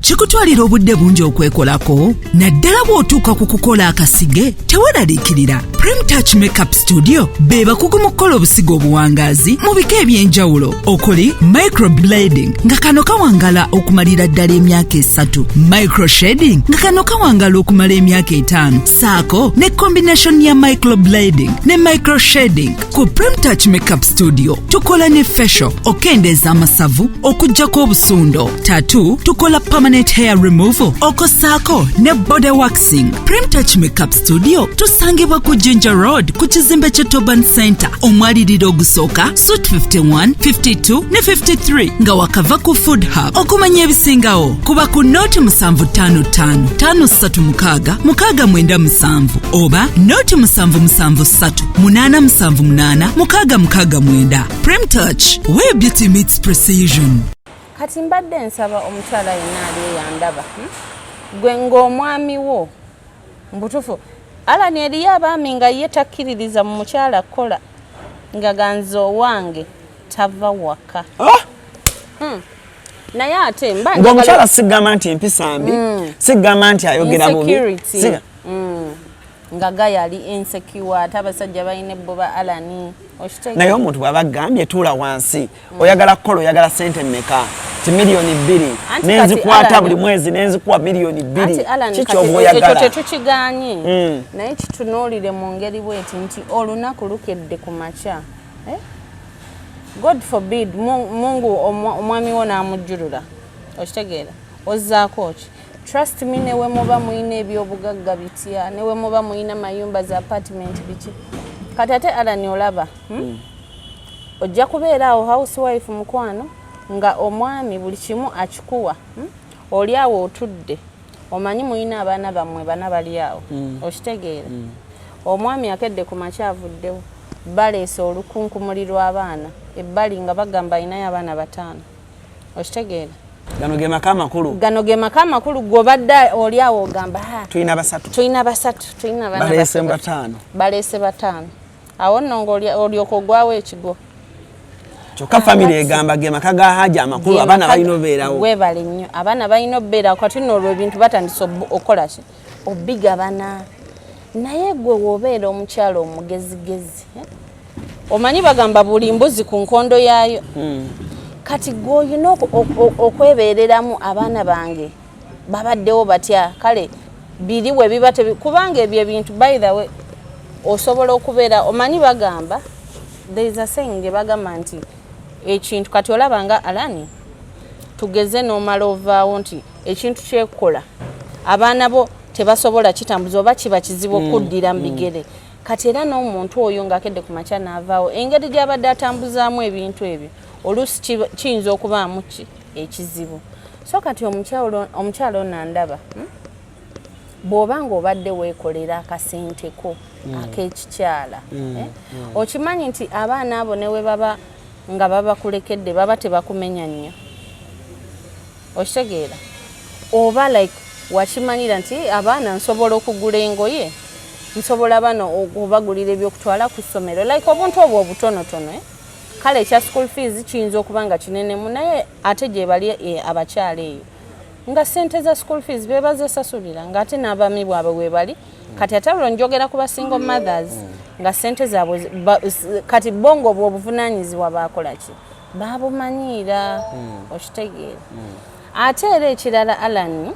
Kikutwalira obudde bungi okwekolako, naddala bw'otuuka ku kukola akasige. Teweeraliikirira, Prem Touch Makeup Studio be bakugu mu kukola obusigo obuwangaazi mu bika eby'enjawulo, okuli microblading, nga kano kawangala okumalira ddala emyaka 3, microshading, nga kano kawangala okumala emyaka 5, saako ne combination ya microblading ne microshading. Ku Prem Touch Makeup Studio tukola ne facial, okendeeza amasavu, okuggyako obusundo, tattoo, tukola permanent hair removal, okosaako ne body waxing. Prem Touch Makeup Studio tusangibwa ku Jinja. Jinja Road ku kizimbe kya Toban Center, omwaliriro ogusooka, suite 51, 52 ne 53 nga wakava ku Food Hub. Okumanya ebisingawo kuba ku noti 755 536 697 oba noti 773 878 669. Prem Touch, where beauty meets precision. Kati mbadde nsaba omukyala yenna ali eyandaba, Gwe ng'omwami wo mbutuufu, Alani, eriyo abaami nga ye takkiririza mu mukyala kukola, nga ganze owange tava waka. Ah! Naye ate mba Ng'omukyala, sigamba nti empisa mbi, sigamba nti ayogera bubi. Insecurity. Nga gaya ali insecure, ate abasajja balina ebbuba, Alani. Naye omuntu bw'aba agambye tuula wansi, oyagala kukola, oyagala sente mmeka? Ti 2 miliyoni Anti nenzikukwata kati buli mwezi, nenzikuwa 2 miliyoni. Anti Alan, Kiki kati oba ekyo oyagala? tetukiganye, naye kitunuulire mu ngeri bweti nti olunaku lukedde ku makya, eh? God forbid, Mungu omwami wo n'amujjulula, okitegeera? Ozzaako ki? Trust me, newe muba muyina ebyobugagga bitya, newe muba muyina mayumba za apartment biki, kati ate Alan olaba, Ojja kubeera awo housewife, mukwano, nga omwami buli kimu akikuwa, Oli awo otudde, omanyi muyina abaana bammwe bana bali awo, okitegeera? Omwami akedde ku makya avuddewo, baleese olukunkumuli lw'abaana ebbali nga bagamba alinayo abaana bataano, okitegeera? Gano ge maka amakulu. Gano ge maka amakulu. Gw'obadde oli awo ogamba, "Ah, Tulina basatu." Tulina basatu, tulina abaana Baleese basatu. bataano. Baleese bataano. Awo nno ng'olyoka ogwawo ekigo. Kyokka famire egamba ge maka ga haji amakulu, abaana balina obeerawo. Weebale nnyo, abaana balina obeerawo. Kati nno olwo ebintu batandise okukola ki? Obigabana. Naye gwe w'obeera omukyala omugezigezi, eh? Omanyi bagamba buli mbuzi ku nkondo yaayo. Kati gwe olina okwebeereramu. Abaana bange babaddewo batya? Kale biri we biba kubanga ebyo ebintu, by the way, osobola okubeera, omanyi bagamba, there is a saying gye bagamba nti ekintu, kati olaba nga Alani, tugeze n'omala ovaawo nti ekintu kyekukola abaana bo tebasobola kitambuza oba kiba kizibu okuddira mu bigere. Kati era n'omuntu oyo ng'akedde ku makya n'avaawo, engeri gy'abadde atambuzaamu ebintu ebyo oluusi kiyinza okubaamu ki ekizibu. So kati omukyala ono andaba, Bw'oba ng'obadde weekolera akasente ko ak'ekikyala, eh? Okimanyi nti abaana abo ne we baba nga babakulekedde, baba tebakumenya nnyo, okitegeera? Oba like wakimanyira nti abaana nsobola okugula engoye, nsobola bano okubagulira ebyokutwala ku ssomero, like obuntu obwo obutonotono, eh? Kale ekya school fees kiyinza okuba nga kinenemu, naye ate gye bali abakyala eyo nga sente za school fees bebazesasulira, ng'ate n'abaami bwabwe webali. Kati ate olwo njogera ku ba single mothers nga sente zaabwe kati bo nga obwo obuvunaanyizibwa bakola ki? Babumanyiira, okitegeera? Ate era ekirala, Alan,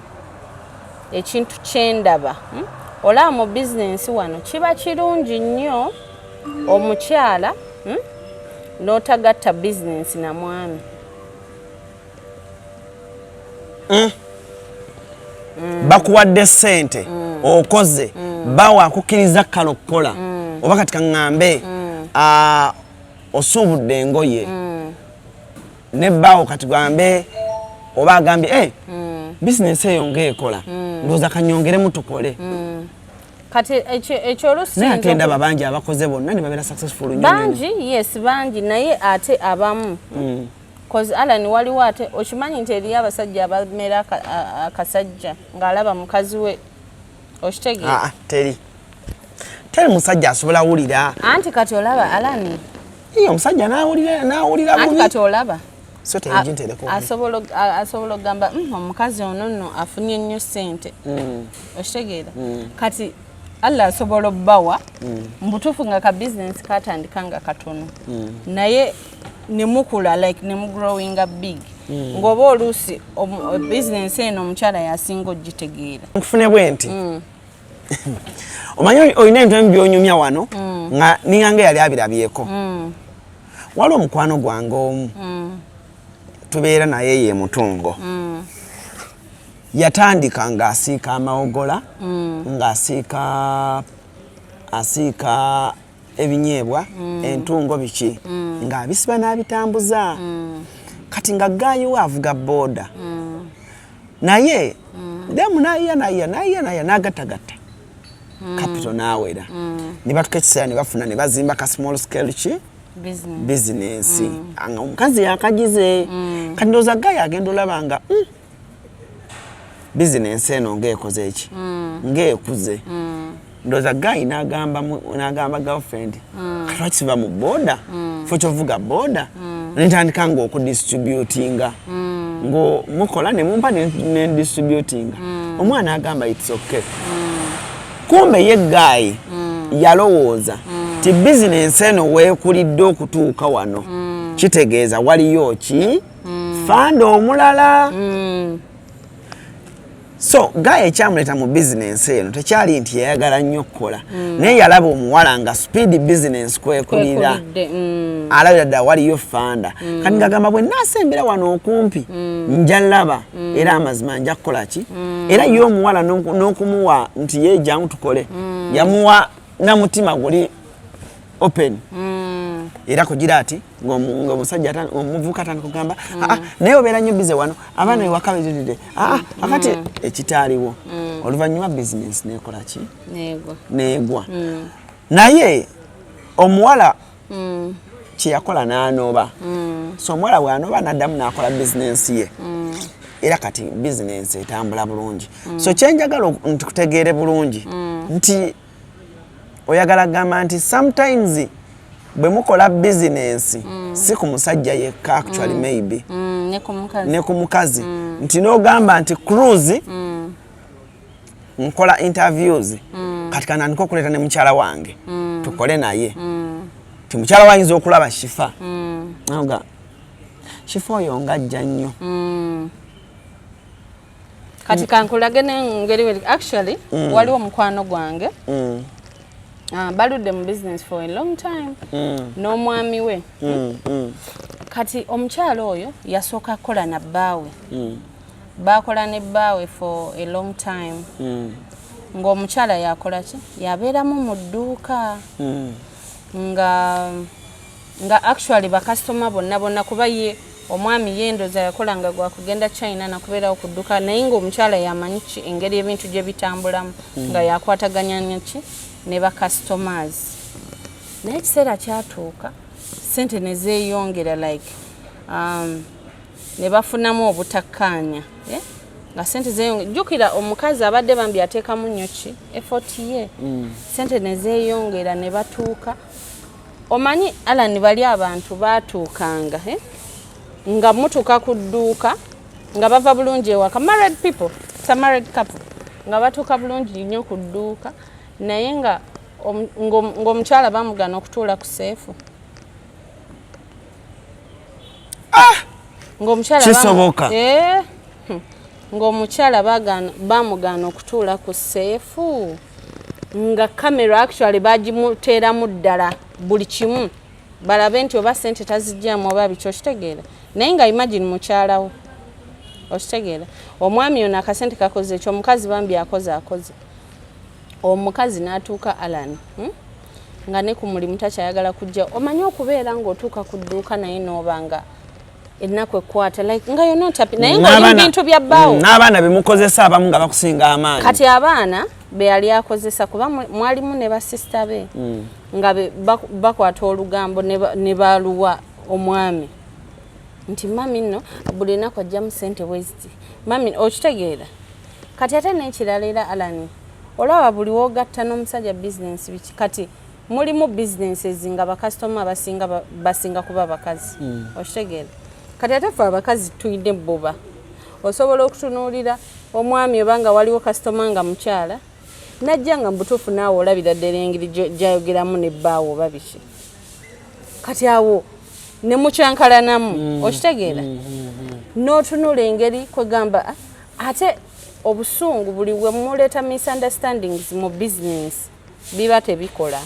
ekintu kyendaba, Olaba mu bizinensi wano kiba kirungi nnyo omukyala, n'otagatta bizinensi na mwami. Bakuwadde ssente, okoze, bawa akukkiriza kale okukola, oba kati kaŋŋambe, ah, osuubudde engoye ne bbaawo, kati gambe oba agambye, "Eh, bizinensi eyo ngaekola, ndowooza kanyongeremu tukole." Kati ekyo oluusi Naye ate kiyinza ndaba bangi abakoze bonna ne babeera successful nnyo nnyo. Bangi, yes, bangi, naye ate abamu, cause Alan, waliwo ate okimanyi nti eriyo abasajja abamera akasajja ng'alaba mukazi we, okitegeera? Ah, ah, teri teri musajja asobola wulira. Anti kati olaba, Alani, Iye, omusajja nawulira anti bubi. Kati olaba So tegintereko. Asobola okugamba, omukazi ono nno afunye nnyo ssente," okitegeera? Kati Allah asobola obbawa mubutuufu nga ka bizinesi katandika nga katono, naye nemukula, like nemugrowinga big, ng'oba oluusi bizinesi eno omukyala yasinga ogitegeera. Nkufune bwe nti, omanyi olina ebintu ebimu byonyumya wano nga ninganga yali abirabyeko. Waliwo omukwano gwange omu tubeera naye, ye mutungo. Yatandika ng'asiika amawogola, ng'asiika Asiika ebinyeebwa, entungo, biki, ng'abisiba n'abitambuza. Kati nga guy we avuga booda, naye demu nayiya nayiya nayiya nayiya n'agattagatta capital n'awera, ne batuka ekiseera ne bafuna ne bazimba ka small scale ki business. Bizinensi nga omukazi yakagize. Kati ndowooza guy agenda olaba nga bizinensi eno ng'ekoze eki, ng'ekuze. Ndowooza guy n'agamba girlfriend, kati lwaki siva mu booda fo kyovuga booda, nentandika ng'okudistributinga, ng'omukola ne mumpa ne distributinga. Omwana agamba, "It's okay." Kumbe ye guy yalowooza ti bizinensi eno weekulidde okutuuka wano, kitegeeza waliyo ki funder omulala. So guy ekyamuleeta mu bizinensi eno tekyali nti yayagala nnyo okukola, naye yalaba omuwala nga speed bizinensi kwekulira, Kwekulidde. Alabira ddala waliyo funder. Kati ngagamba, bwe naasembera wano okumpi nja laba, era amazima nja kukola ki. Era ye omuwala n'okumuwa nti ye jangu tukole, yamuwa namutima guli open. Era kugira ati ng'omusajja omuvubuka atandika okugamba, "Ah, naye obeera nnyo busy wano, abaana ewaka beziride." Aa, akati ekitaaliwo, oluvannyuma bizinensi nekola ki? Neegwa. Neegwa. Naye omuwala kyeyakola n'anoba. So omuwala bw'anoba n'addamu n'akola bizinensi ye, era kati bizinensi etambula bulungi. So kyenjagala nti kutegeere bulungi nti oyagala kugamba nti sometimes bwe mukola bizinensi, si ku musajja yekka actually, maybe Ne ku mukazi. Ne ku mukazi, nti n'ogamba nti Cruz, nkola interviews, kati kanandika okuleeta ne mukyala wange tukole naye, ti mukyala we ayinza okulaba Shifa nga Shifa oyo ngajja nnyo. Kati kankulage n'engeri actually waliwo mukwano gwange. Ah, baludde mu business for a long time n'omwami we. Kati omukyala oyo yasooka kukola na bbaawe. Bakola ne bbaawe for a long time, ng'omukyala yakola ki, yabeeramu mu dduuka, nga actually bakasitoma bonna bonna, kuba ye omwami ye ndooza yakolanga gwakugenda China nakubeerawo ku dduuka, naye ng'omukyala yamanyi ki engeri ebintu gye bitambulamu, nga yakwataganya ki ne bacustomers. Naye ekiseera kyatuuka sente ne zeeyongera, like ne bafunamu obutakkaanya, eh? Nga sente zeeyongera, jjukira omukazi abadde bambi ateekamu nnyo ki effort ye, sente ne zeeyongera ne batuuka, omanyi Alan, bali abantu baatuukanga, eh? Nga mutuuka ku dduuka nga bava bulungi ewaka, married people, it's a married couple, nga batuuka bulungi nnyo ku dduuka, naye nga ng'omukyala bamugana okutuula ku safe. Ng'omukyala Kisoboka. Eh, Ng'omukyala bamugaana okutuula ku safe, nga kamera actually bagimuteeramu ddala buli kimu, balabe nti oba sente tazijjamu oba biki, okitegeera? Naye nga imagine mukyalawo, okitegeera, omwami ono akasente kakoze ekyo, omukazi bambi akoze akoze, omukazi n'atuuka Alan, Nga ne ku mulimu takyayagala kujja. Omanyi okubeera ng'otuuka ku dduuka naye n'oba nga ennaku ekwata, like nga you're not happy, naye ng'oli mu bintu bya bbaawo. N'abaana bemukozesa abamu nga bakusinga amaanyi. Kati abaana be yali akozesa, kuba mwalimu ne basisita be, nga bakwata olugambo ne baluwa omwami nti mami nno buli lunaku ajjamu sente bweziti, mami, okitegeera? Kati ate n'ekirala era Alan, olaba buli wogatta n'omusajja bizinensi biki, kati mulimu businesses nga bakasitoma abasinga basinga kuba bakazi, okitegeera? Kati ate ffe abakazi tuyina ebbuba, osobola okutunuulira omwami oba nga waliwo kasitoma nga mukyala najja, nga mubutuufu naawe olabira ddala engeri gyayogeramu nebbaawo oba biki, kati awo ne mukyankalanamu, okitegeera? N'otunula engeri kwegamba, "Ah, ate obusungu buli we muleeta misunderstandings mu business biba tebikola,"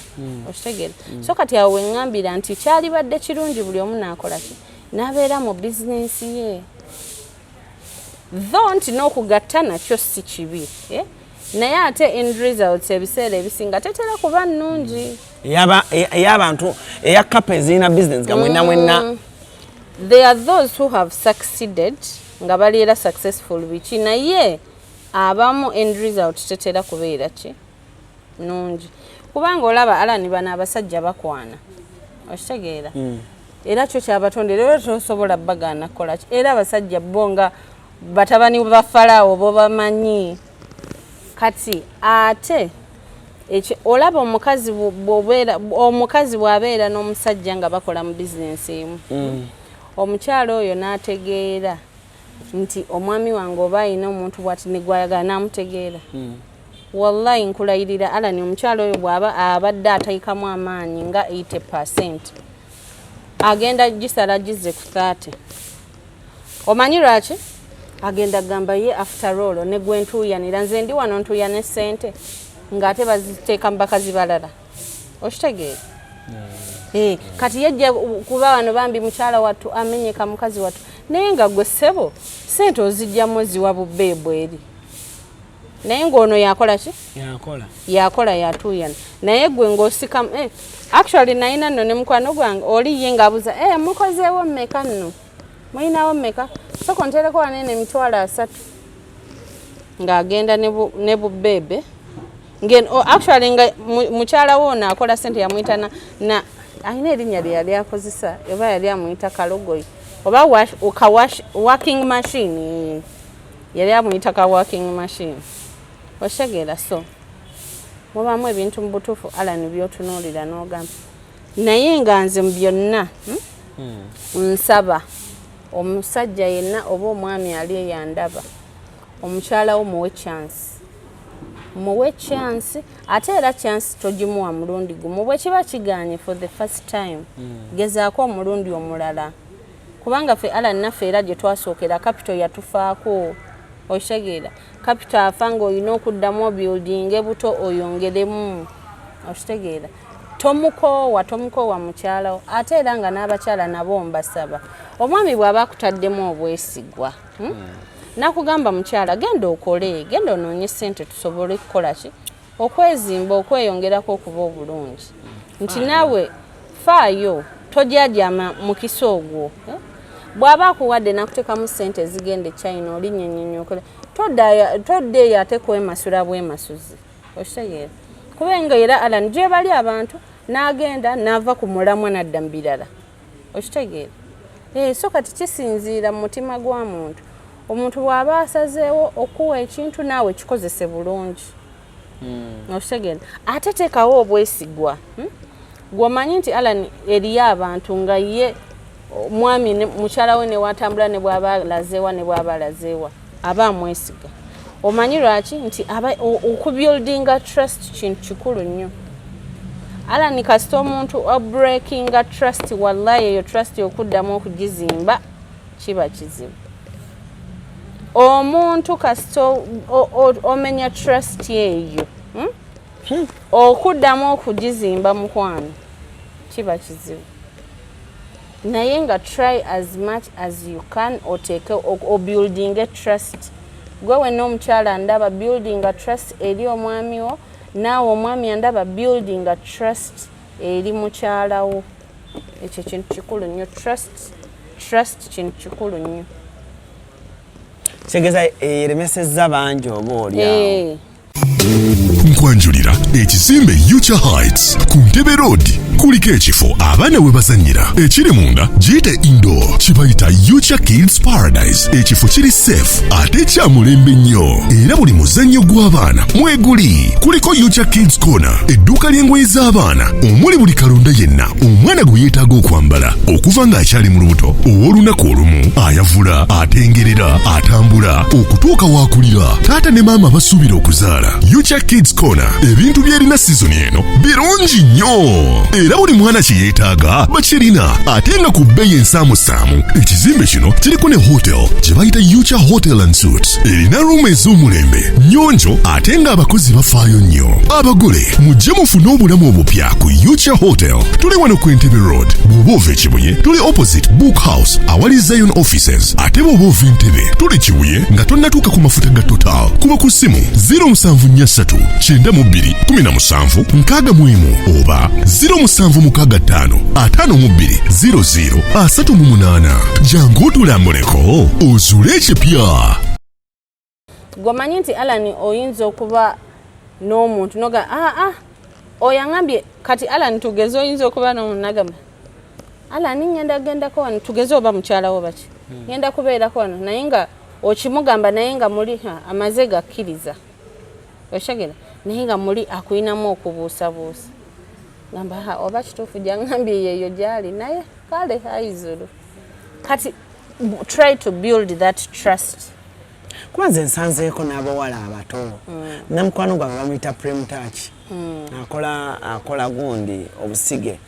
okitegeera? So kati awo weŋŋambira nti kyalibadde kirungi buli omu n'akola ki, n'abeera mu bizinensi ye, though nti n'okugatta nakyo si kibi, eh? Naye ate end results ebiseera ebisinga tetera kuba nnungi. Ey'abantu, eya couple ezirina business nga mwenna mwenna. There are those who have succeeded nga bali era successful biki, naye abamu end result tetera kubeera ki nungi, kubanga olaba Alani, bano abasajja bakwana, okitegeera? Era kyo kyabatondera, era tosobola bagaana kukolaki. Era abasajja bo nga batabani ba Falaawo bo bamanyi. Kati ate olaba omukazi bw'obeera, omukazi bw'abeera n'omusajja nga bakola mu bizinensi emu, omukyala oyo n'ategeera nti omwami wange oba alina omuntu bwati ne gwayagala, n'amutegeera, wallahi nkulayirira Alani, omukyala oyo bw'aba abadde ateekamu amaanyi nga 80%, agenda gisala gizze ku 30. Omanyi lwaki? Agenda gamba ye, after all, ne gwe ntuuyanira, nze ndi wano ntuuya ne ssente ng'ate baziteeka mu bakazi balala, okitegeera? Kati yejja kuba wano bambi mukyala wattu amenyeka, mukazi wattu, naye nga gwe ssebo ssente ozijjamu oziwa bubbeebu eri, naye ng'ono yakola ki? Yakola. Yakola, yatuuyana, naye gwe ng'osika. Actually nalina nno ne mukwano gwange oli ye ng'abuuza, mukozeewo mmeka nno, mulinawo mmeka? Soko ntereko wanene 300,000, ng'agenda ne bubbeebe. Actually nga mukyala we ono akola sente yamuyita na alina erinnya lye yali akozesa, oba yali amuyita kalogoyi oba ka working machine, yali amuyita ka working machine, okitegeera? So mubamu ebintu mu butuufu, Alan, byotunuulira n'ogamba, naye nga nze mu byonna, nsaba omusajja yenna oba omwami ali eyandaba, omukyala wo muwe chance, muwe chance. Ate era chance togimuwa mulundi gumu. Bwe kiba kiganye for the first time, gezaako omulundi omulala, kubanga ffe Alan naffe era gye twasookera capital yatufaako, okitegeera? Capital afa ng'olina okuddamu obuildinge buto oyongeremu, okitegeera? Tomukoowa, tomukoowa mukyalawo. Ate era nga n'abakyala nabo mbasaba, omwami bw'aba akutaddemu obwesigwa, Nakugamba, mukyala, genda okole, genda onoonye ssente tusobole kukola ki, okwezimba, okweyongerako okuba obulungi, nti naawe faayo, tojajama mukisa ogwo, eh? Bw'aba akuwadde nakuteekamu ssente ezigenda e China, olinnyenyenye okole, todda eyo ate kwemasula bwemasuzi, okitegeera? Kubenga era Alan gye bali abantu n'agenda n'ava ku mulamwa n'adda mu birala, okitegeera? So kati kisinziira mu mutima gwa muntu. Omuntu bw'aba asazeewo okuwa ekintu, naawe kikozese bulungi, okitegeera? Ate teekawo obwesigwa, Gw'omanyi nti Alan eriyo abantu nga ye omwami ne mukyala we newatambula, ne bw'aba alazeewa, ne bw'aba alazeewa, aba amwesiga. Omanyi lwaki? Nti okubuildinga trust kintu kikulu nnyo, Alan. Kasita omuntu obreakinga trust, wallahi eyo trust okuddamu okugizimba kiba kizibu. Omuntu kasita omenya trust eyo, Okuddamu okugizimba, mukwano, kiba kizibu. Naye nga try as much as you can oteeke obuildinge trust. Gwe wenna omukyala ndaba, building a trust eri omwami wo, naawe omwami andaba, building a trust eri mukyala wo. Ekyo kintu kikulu nnyo. Trust, trust kintu kikulu nnyo. Kitegeeza eremesezza bangi oba oli awo. Nkwanjulira ekizimbe Ucha Heights ku Ntebe Road. Kuliko ekifo abaana we bazannyira ekiri munda, giyite indoor, kibayita Ucha Kids Paradise. Ekifo kiri safe ate kya mulembe nnyo, era buli muzannyo gw'abaana mweguli. Kuliko Ucha Kids Corner, edduuka ly'engoye z'abaana omuli buli kalonda yenna omwana gwe yeetaaga okwambala okuva ng'akyali mu lubuto, ow'olunaku olumu, ayavula, atengerera, atambula, okutuuka waakulira. Taata ne maama basuubira okuzaala. Ucha Kids Corner ebintu byerina sizoni eno birungi nnyo. Era buli mwana kye yeetaaga bakirina, ate nga ku bbeeyi ensaamusaamu. Ekizimbe kino kiriko ne hotel gye bayita Ucha Hotel and Suites, erina room ez'omulembe, nnyonjo, ate ng'abakozi bafaayo nnyo. Abagole mujje mufune obulamu obupya ku Ucha Hotel. Tuli wano ku Entebbe Road. Bw'oba ova Ekibuye, tuli opposite Book House awali Zion Offices, ate bw'oba ova Entebbe, tuli Kibuye nga tonnatuuka ku mafuta ga Total. Kuba ku ssimu 0743 92 17 61 oba 0765 52 00 38. Jangu otulambuleko ozuule ekipya. Gwomanyi nti, Alan, oyinza okuba n'omuntu noga, aa ah, oyo aŋambye. Kati Alan, tugeze oyinza okuba n'omuntu nagamba, "Alan, ngenda gendako wano," tugeze oba mukyalawo baki, "Ngenda kubeerako wano," naye nga okimugamba, naye nga muli amaze gakkiriza, oshagera, naye nga muli akuyinamu okubuusabuusa, gamba, "Ha, oba kituufu gyaŋŋambye yeeyo gyali?" Naye kale aizulu kati try to build that trust. Kuba nze nsanzeeko n'abawala abato. Ne mukwano gwange bamuyita Prem Touch, akola gundi obusige.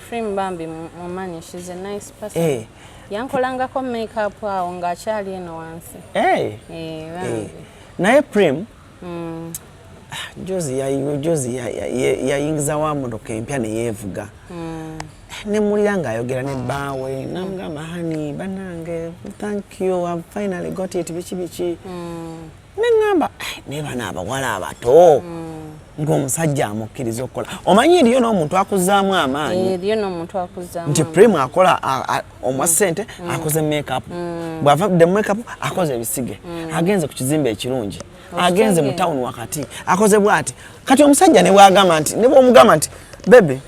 Prim bambi mumanyi, she's a nice person. Yankolangako makeup awo ng'akyali eno wansi. Eh, bambi. Naye Prim jozi yayingiza wa motoka empya neyeevuga, nemulira ng'ayogera ne bbaawe, namugamba, "Honey, banange, thank you, I've finally got it," biki biki. Neŋŋamba, "Eh, naye bano abawala abato ng'omusajja amukkiriza okukola." Omanyi eriyo n'omuntu akuzaamu amaanyi. Eriyo n'omuntu akuzaamu Nti amaanyi. Prim akola omwa ssente, akoze makeup, bw'avadde mu makeup akoze ebisige, agenze ku kizimbe ekirungi, agenze mu tawuni wakati, akoze bw'ati. Kati omusajja ne bwagamba nti, ne bwomugamba nti, "Baby,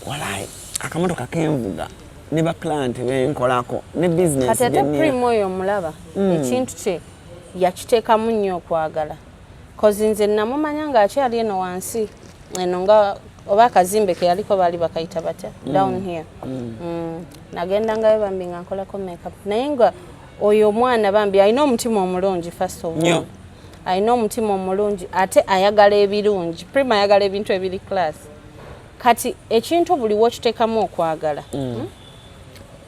walayi akamotoka kenvuga ne ba client benkolako ne business Kati ate gye nnina." Prim oyo omulaba, ekintu kye yakiteekamu nnyo okwagala, 'cause nze namumanya ng'akyali eno wansi eno, nga oba akazimbe ke yaliko baali bakayita batya, down here. Nagendangayo bambi nga nkolako makeup, naye nga oyo omwana bambi alina omutima omulungi. First of all, Nnyo. alina omutima omulungi, ate ayagala ebirungi. Prim ayagala ebintu ebiri class. Kati ekintu buli wokiteekamu okwagala,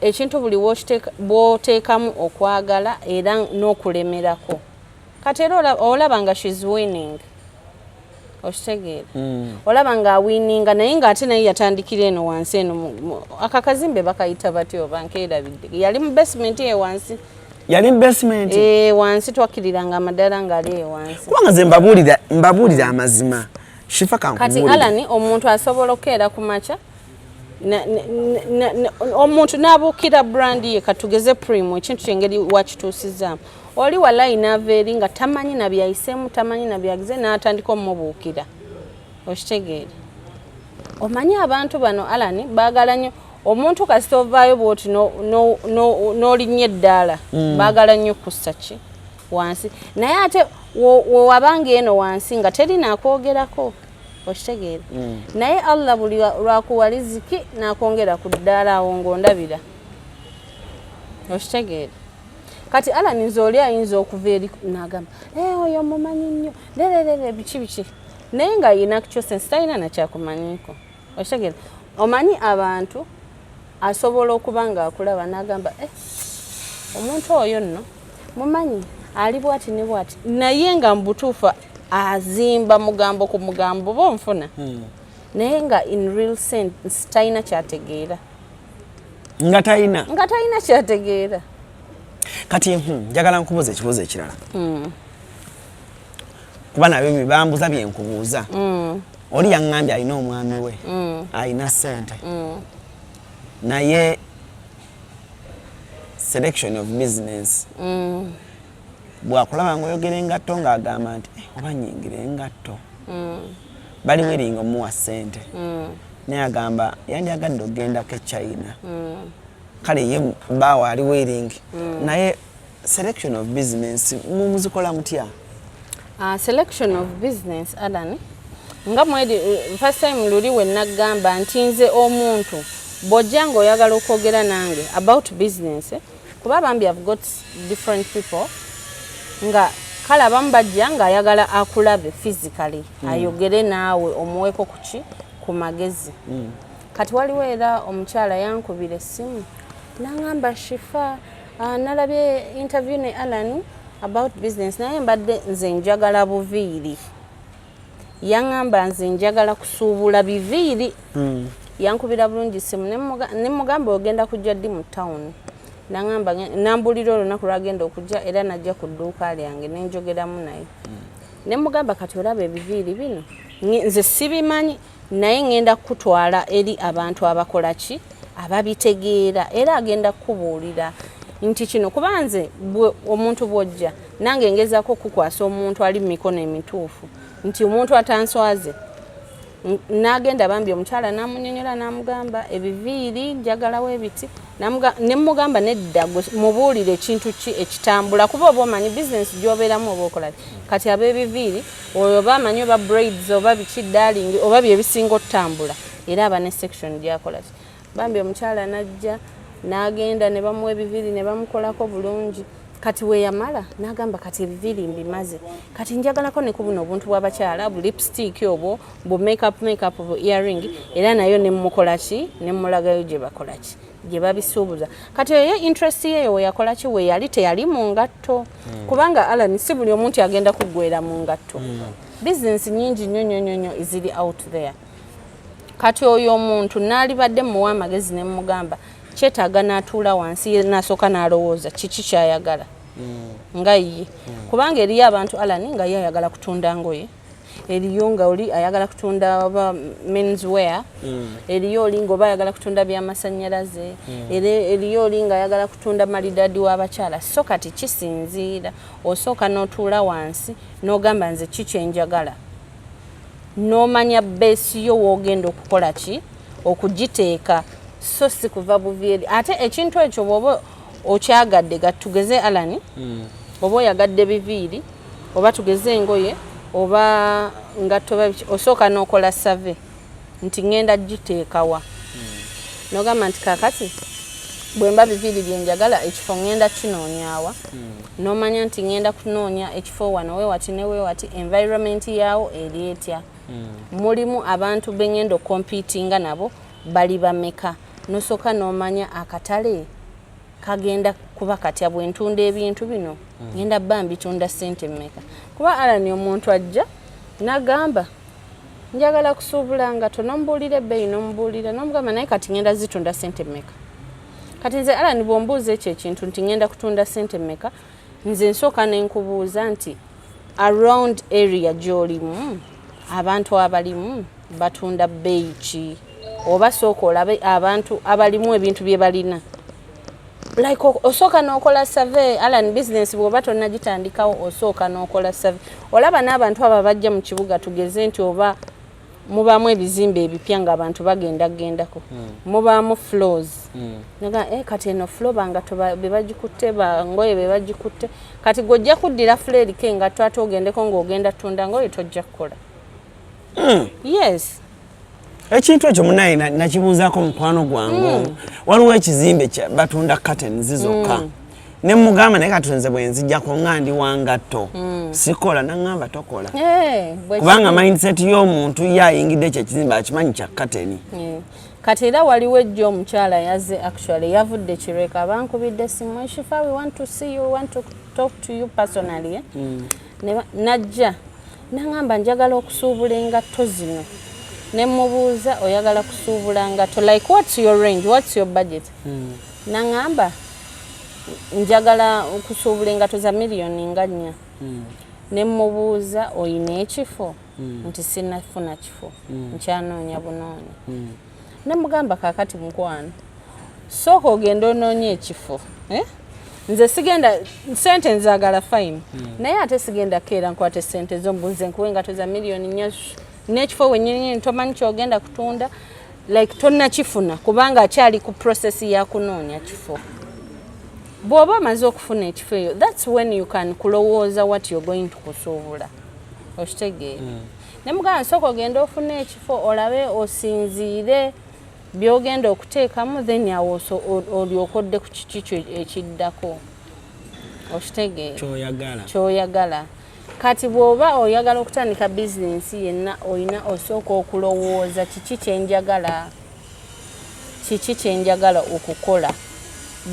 Ekintu buli bw'oteekamu okwagala era n'okulemerako, kati era olaba nga she's winning, okitegeera? Olaba nga awinninga, naye ng'ate naye yatandikira eno wansi eno aka kazimbe bakayita batya oba nkeerabidde? Yali mu basement ye wansi. Yali mu basement? Eh, wansi twakkiriranga amaddaala ng'ali eyo wansi. Kubanga nze mbabuulira amazima, Shifa. Kati Kankubuulire. Alan, omuntu asobola okukeera ku makya omuntu n'abuukira brand ye. Katugeze Prim, ekintu kyengeri wakituusizaamu, oli walayi n'ava eri nga tamanyi nabyayiseemu, tamanyi nabyagize, n'atandika omubuukira, okitegeera? Omanyi abantu bano, Alan, baagala nnyo omuntu kasita ovaayo bwoti n'olinnya eddaala, baagala nnyo kussa ki wansi. Naye ate wewabanga eno wansi nga teri nakwogerako, okitegeera? Naye Allah buli lwakuwa riziki n'akwongera ku ddaala awo ng'ondabira, okitegeera? Kati Alan, nze oli ayinza okuva eri n'agamba, "Eh, oyo mumanyi nnyo lererere biki biki," naye nga yina actual sense talina nakyakumanyiiko, okitegeera? Omanyi abantu asobola okuba nga akulaba n'agamba, "Eh, omuntu oyo nno mumanyi ali bwati ne bwati," naye nga mu butuufu azimba mugambo ku mugambo, oba onfuna? Naye nga in real sense talina kyategeera. Nga talina. Nga talina kyategeera. Kati njagala nkubuuza ekibuuzo ekirala, kuba nabyo bambuza byenkubuuza. Oli yaŋŋambye alina omwami we alina ssente, naye selection of business, bwakulaba ngaoyogera engatto ng'agamba nti, "Eh, oba nyingira engatto?" Bali willing omuwa ssente, naye agamba yandyagadde okugendako e China. Kale ye baawe ali willing, naye selection of business mumuzikola mutya? Selection of business, Alan, nga mweri first time luli we naggamba nti nze omuntu bw'ojja ng'oyagala okwogera nange about business, kuba bambi I've got different people nga kale abamu bajja ng'ayagala akulabe physically, ayogere naawe, omuweeko kuki Ku magezi. Kati waliwo era omukyala yankubira essimu n'aŋŋamba, "Shifa, nalabye interview ne Alan about business, naye mbadde nze njagala buviiri." Yaŋŋamba, "Nze njagala kusuubula biviiri." Yankubira bulungi simu ne mugamba, "Ogenda kujja ddi mu town?" Naŋŋamba, nambulira olunaku lwagenda okujja, era najja ku dduuka lyange nenjogeramu naye ne mugamba, "Kati olaba ebiviiri bino, nze sibimanyi, naye ŋŋenda kukutwala eri abantu abakola ki, ababitegeera, era agenda kukubuulira nti kino." Kuba nze omuntu bw'ojja nange ngezaako okukwasa omuntu ali mu mikono emituufu, nti omuntu atanswaze. N'agenda bambi omukyala n'amunyonyola n'amugamba, "Ebiviiri njagalawo ebiti." Ne mugamba, "Nedda, gwe mubuulire ekintu ki ekitambula, kuba oba omanyi bizinesi gy'obeeramu oba okola ki." Kati ab'ebiviiri oyo oba amanyi oba braids oba biki, darling, oba byebisinga otambula, era aba ne section gyakola ki. Bambi omukyala n'ajja n'agenda ne bamuwa ebiviiri ne bamukolako bulungi. Kati weyamala n'agamba, "Kati ebiviiri mbimaze, kati njagalako ne ku buno obuntu bw'abakyala, bu lipstick obwo, bu makeup, makeup, bu earring." Era nayo nemukola ki, nemulagayo gye bakola ki, gye babisuubuza. Kati eyo ye interest yeeyo weyakola ki, weyali teyali mu ngatto, kubanga Alan, si buli omuntu agenda kuggwera mu ngatto. Bizinesi nyingi nnyo nnyo nnyo nnyo eziri out there. Kati oyo omuntu naalibadde muwa amagezi ne mugamba kyetaaga n'atuula wansi ye n'asooka n'alowooza kiki kyayagala nga ye, kubanga eriyo abantu, Alan, nga ye ayagala kutunda ngoye, eriyo nga oli ayagala kutunda oba mens wear, eriyo oli nga oba ayagala kutunda byamasannyalaze, era eriyo oli nga ayagala kutunda malidaadi w'abakyala. So kati kisinziira, osooka n'otuula wansi n'ogamba, "Nze ki kyenjagala?" N'omanya base yo w'ogenda okukola ki, okugiteeka, so si kuva buvi eri. Ate ekintu ekyo bw'oba okyagadde, gatugeze Alan, oba oyagadde biviiri, oba tugeze engoye, oba ngatto, oba biki, osooka n'okola survey nti ŋŋenda giteekawa. N'ogamba nti kakati bwe mba biviiri byenjagala, ekifo ŋŋenda kinoonyaawa? N'omanya nti ŋŋenda kunoonya ekifo wano wewati ne wewati, environment yaawo eri etya, mulimu abantu be ŋŋenda okompitinga nabo bali bameka. Nosooka n'omanya akatale kagenda kuba katya, bwe ntunda ebintu bino ŋŋenda bba mbitunda ssente mmeka. Kuba Alan, omuntu ajja n'agamba, "Njagala kusuubula ngato," nomubuulira ebbeeyi, nomubuulira, nomugamba, "Naye kati ŋŋenda zitunda ssente mmeka?" Kati nze Alan, bw'ombuuza ekyo ekintu nti ŋŋenda kutunda ssente mmeka, nze nsooka ne nkubuuza nti around area gy'olimu abantu abalimu batunda bbeeyi ki? Oba sooka olabe abantu abalimu ebintu bye balina. Like osooka n'okola survey, Alan. Business bw'oba tonnagitandikawo, osooka n'okola survey, olaba n'abantu abo abajja mu kibuga. Tugeze nti oba mubaamu ebizimbe ebipya ng'abantu bagenda gendako, mubaamu floors. Naga, kati eno floor bangatto be bagikutte, bangoye be bagikutte. Kati gw'ojja kuddira floor eriko engatto ate ogendeko ng'ogenda tunda ngoye, tojja kukola. Yes. Ekintu ekyo munaye nakibuuzaako mukwano gwange omu. Waliwo ekizimbe batunda curtains zokka, ne mugamba, "Naye kati nze bwe nzijjako nga ndi wangatto sikola?" Naŋŋamba, "Tokola." Kubanga mindset y'omuntu ye ayingidde ekyo ekizimbe akimanyi kya curtain. Kati era waliwo ejjo omukyala yazze, actually yavudde Kireka, bankubidde simu, "Shifa, we want to see you, we want to talk to you personally," eh? Najja naŋŋamba, "Njagala okusuubula engatto zino." Ne mubuuza, "Oyagala kusuubula ngatto, like what's your range, what's your budget?" Naŋŋamba, "Njagala okusuubula engatto za miliyoni nga 4." Ne mubuuza, "Oyina ekifo?" Nti, "Sinafuna kifo, nkyanoonya bunoonya." Ne mugamba, "Kaakati mukwano, sooka ogenda onoonya ekifo, eh? Nze sigenda, sente nzaagala, fine, naye ate sigenda keera nkwate sente zo mbuze nkuwa engatto za miliyoni 4 n'ekifo wennyininyini tomanyi kyogenda kutunda, like tonnakifuna," kubanga akyali ku process ya kunoonya kifo. Bw'oba omaze okufuna ekifo eyo, that's when you can kulowooza what you're going to kusuubula, okitegeera? Ne mugamba, "Nsooka ogenda ofuna ekifo, olabe osinziire byogenda okuteekamu, then awo olyoke odde ku kiki kyo ekiddako," okitegeera? Kyoyagala. Kyoyagala. Kati bw'oba oyagala okutandika bizinensi yenna, olina osooka okulowooza, kiki kyenjagala, kiki kyenjagala okukola?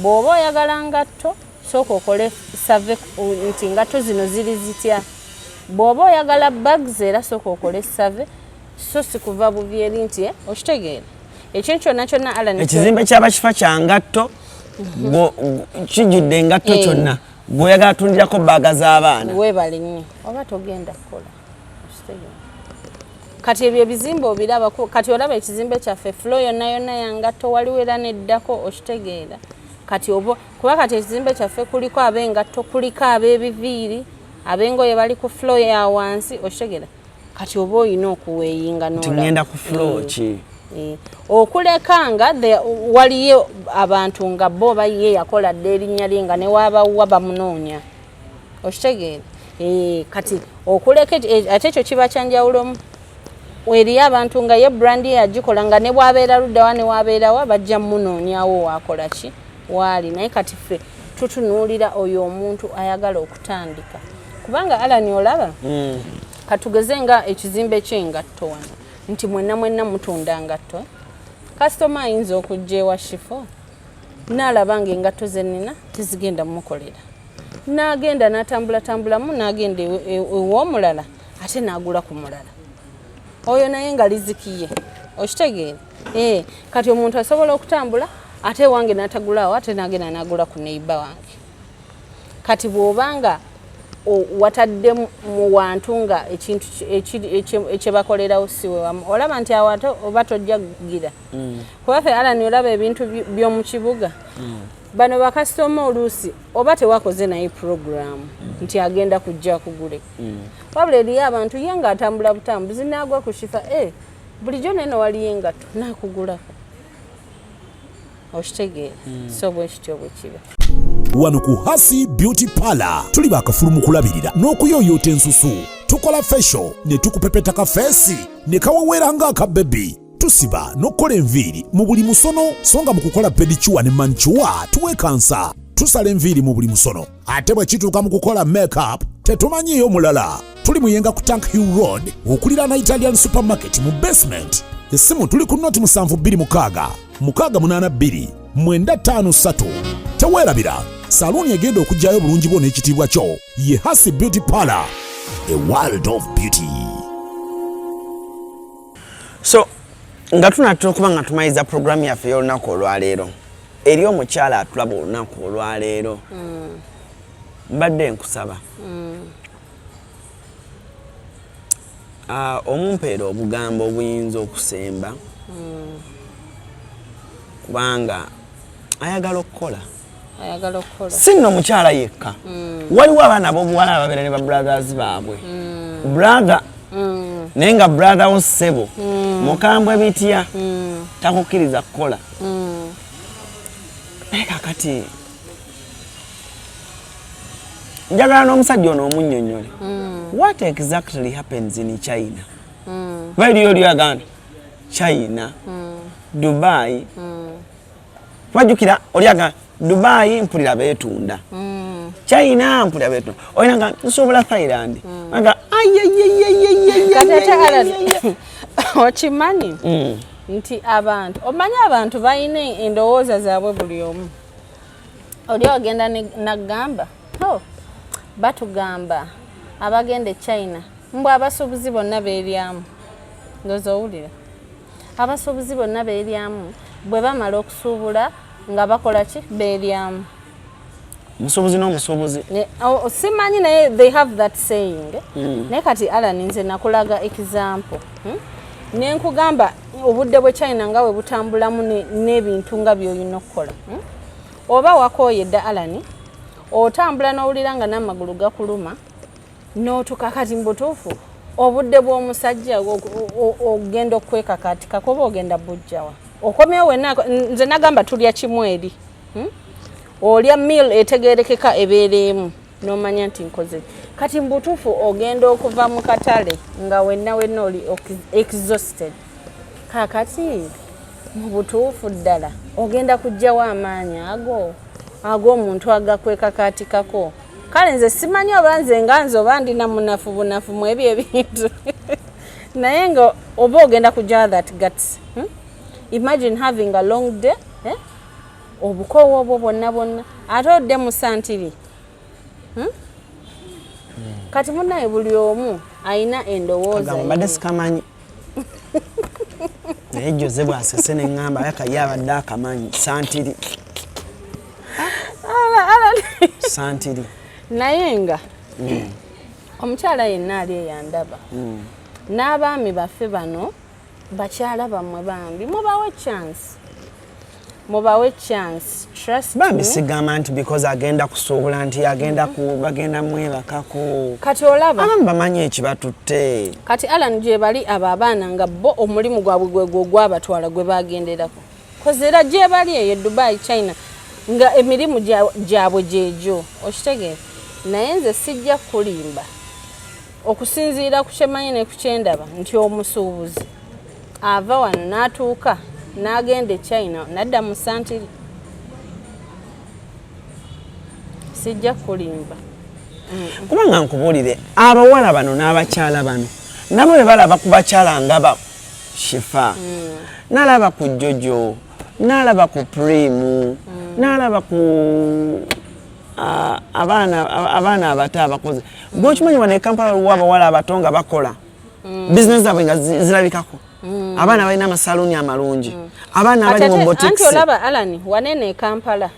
Bw'oba oyagala ngatto, sooka okole survey nti ngatto zino ziri zitya. Bw'oba oyagala bags, era sooka okole survey, so si kuva buvi eri nti okitegeera ekintu kyonna kyonna, Alan. Ekizimbe ky'abakifa kya ngatto, kijjudde engatto kyonna, gweoyagala tundirako baaga z'abaana. Weebale nnyo. Oba togenda kukola, okitegeera? Kati ebyo ebizimbe obiraba, kati olaba ekizimbe kyaffe, floor yonna yonna yangatto, waliwo era neddako, okitegeera? Kati oba kuba kati ekizimbe kyaffe kuliko ab'engatto, kuliko ab'ebiviiri, ab'engoye bali ku floor ya wansi, okitegeera? Kati oba olina okuweeyinga. Nti ngenda ku floor ki? Okuleka nga waliyo abantu nga bo oba ye yakola dda erinnya lye nga newabawa bamunoonya, okitegeera? Kati okuleka ate ekyo kiba kyanjawulomu. Eriyo abantu nga ye brand ye yagikola, nga ne bwabeera luddawa ne wabeerawa bajja munoonyawo wakola ki waali. Naye kati ffe tutunuulira oyo omuntu ayagala okutandika, kubanga Alan, olaba katugeze nga ekizimbe ky'engatto wano nti mwenna mwenna mutunda ngatto, kasitoma ayinza okujja ewa Shifo n'alaba nga engatto zenina tezigenda mumukolera, n'agenda n'atambulatambulamu n'agenda ew'omulala, ate n'agula ku mulala oyo naye nga lizikiye, okitegeera? Kati omuntu asobola okutambula ate ewange n'atagulaawo, ate n'agenda n'agula ku neighbour wange. Kati bw'obanga watadde mu wantu nga ekintu ekyebakolerawo si wewamu, olaba nti awo ate oba tojja gira. Kuba ffe, Alan, olaba ebintu by'omu kibuga, bano bakasitoma oluusi oba tewakoze naye puroguramu nti agenda kujja kugule, wabula eriyo abantu ye ng'atambula butambuzi n'agwa ku Shifa, bulijjo neno waliyo engatto, n'akugulako, okitegeera? So bwe kityo bwe kiba. Wano ku Hasi Beauty Parlor tuli bakafulu mu kulabirira n'okuyooyoota ensusu. Tukola facial ne tukupepeta ka face ne kaweweera ng'akabebi. Tusiba n'okukola enviiri mu buli musono, so nga mu kukola pedicure ne manicure tuwekansa. Tusala enviiri mu buli musono, ate bwe kituuka mu kukola makeup tetumanyiiyo mulala. Tuli Muyenga ku Tank Hill Road, okuliraana Italian Supermarket mu basement. Essimu tuli ku noti 726 682 953. Teweerabira, saluuni egenda okugyayo obulungi bwo n'ekitiibwa kyo ye Hasi Beauty Parlor, a world of beauty. So nga tunatera okuba nga tumaliza puroguramu yaffe y'olunaku olwaleero, eri omukyala atulaba olunaku olwaleero, mbadde nkusaba omumpeera obugambo obuyinza okusemba, kubanga ayagala okukola. Ayagala okukola. Si nno mukyala yekka, waliwo abaana ab'obuwala ababeera ne babrothers baabwe, brother naye nga brother wo ssebo mukambwe bitya, takukkiriza kukola. Naye kakati njagala n'omusajja ono omunnyonnyole what exactly happens in China. Kuba eriyo oli agamba China, Dubai, bajjukira oli agamba Dubai mpulira beetunda, China mpulira beetunda, olina nga nsobola Thailand aga. Kati ate Alan, okimanyi nti abantu, omanyi abantu balina endowooza zaabwe buli omu. Oli ogenda nagamba, "Oh, batugamba abagenda e China mbw abasuubuzi bonna beeryamu." Ndowooza owulira, abasuubuzi bonna beeryamu, bwe bamala okusuubula nga bakola ki? Beeryamu. Musuubuzi n'omusuubuzi. Simanyi, naye they have that saying. Naye kati Alan, nze nakulaga example, Nenkugamba obudde bwe China nga bwe butambulamu n'ebintu nga byolina okukola, Oba wakooye dda, Alan, otambula n'owulira nga n'amagulu gakuluma n'otuka. Kati mu butuufu obudde bw'omusajja ogenda okwekakatikako oba ogenda bujjawa? Okomyewo wenna. Nze nagamba tulya kimu eri, Olya meal etegerekeka ebeera emu n'omanya nti nkoze. Kati mu butuufu ogenda okuva mu katale nga wenna wenna oli exhausted. Kakati mu butuufu ddala ogenda kugjawo amaanyi ago ag'omuntu agakwekakatikako? Kale nze simanyi oba nze nga nze oba ndina munafu bunafu mu ebyo ebintu, naye nga oba ogenda kujja that guts, Imagine having a long day, eh? Obukoowu obwo bwonna bwonna, ate odde mu santiri, Kati munaye, buli omu ayina endowooza. Mbadde sikamanyi, naye Jose bwasese neŋŋamba ayaka ye abadde akamanyi santiri santiri. Naye nga omukyala yenna ali eyandaba, n'abaami baffe bano, bakyala bammwe bambi mubawe chance, mubawe chance, trust. Bambi sigamba nti because agenda kusuubula nti agenda ku bagenda mwebakako. Kati olaba abamu bamanyi ekibatutte. Kati Alan, gye bali abo abaana nga bo omulimu gwabwe gwe gwe gwabatwala gwe bagenderako, koze era gye bali eyo Dubai, China, nga emirimu gyabwe gyegyo, okitegeera? Naye nze sijja kulimba, okusinziira ku kyemanyi ne ku kyendaba nti omusuubuzi ava wano n'atuuka n'agenda e China n'adda mu santiri, sijja kulimba. Kubanga nkubuulire, abawala bano n'abakyala bano nabo bwe balaba ku bakyala nga ba Shifa, n'alaba ku Jojo, n'alaba ku Primu, n'alaba ku abaana abato abakozi, gweokimanyi wano e Kampala waliwo abawala abato nga bakola bizinesi zaabwe nga zirabikako, abaana balina amasaluuni amalungi, abaana abali mu anti boutiques. Olaba Alan, wanene e Kampala,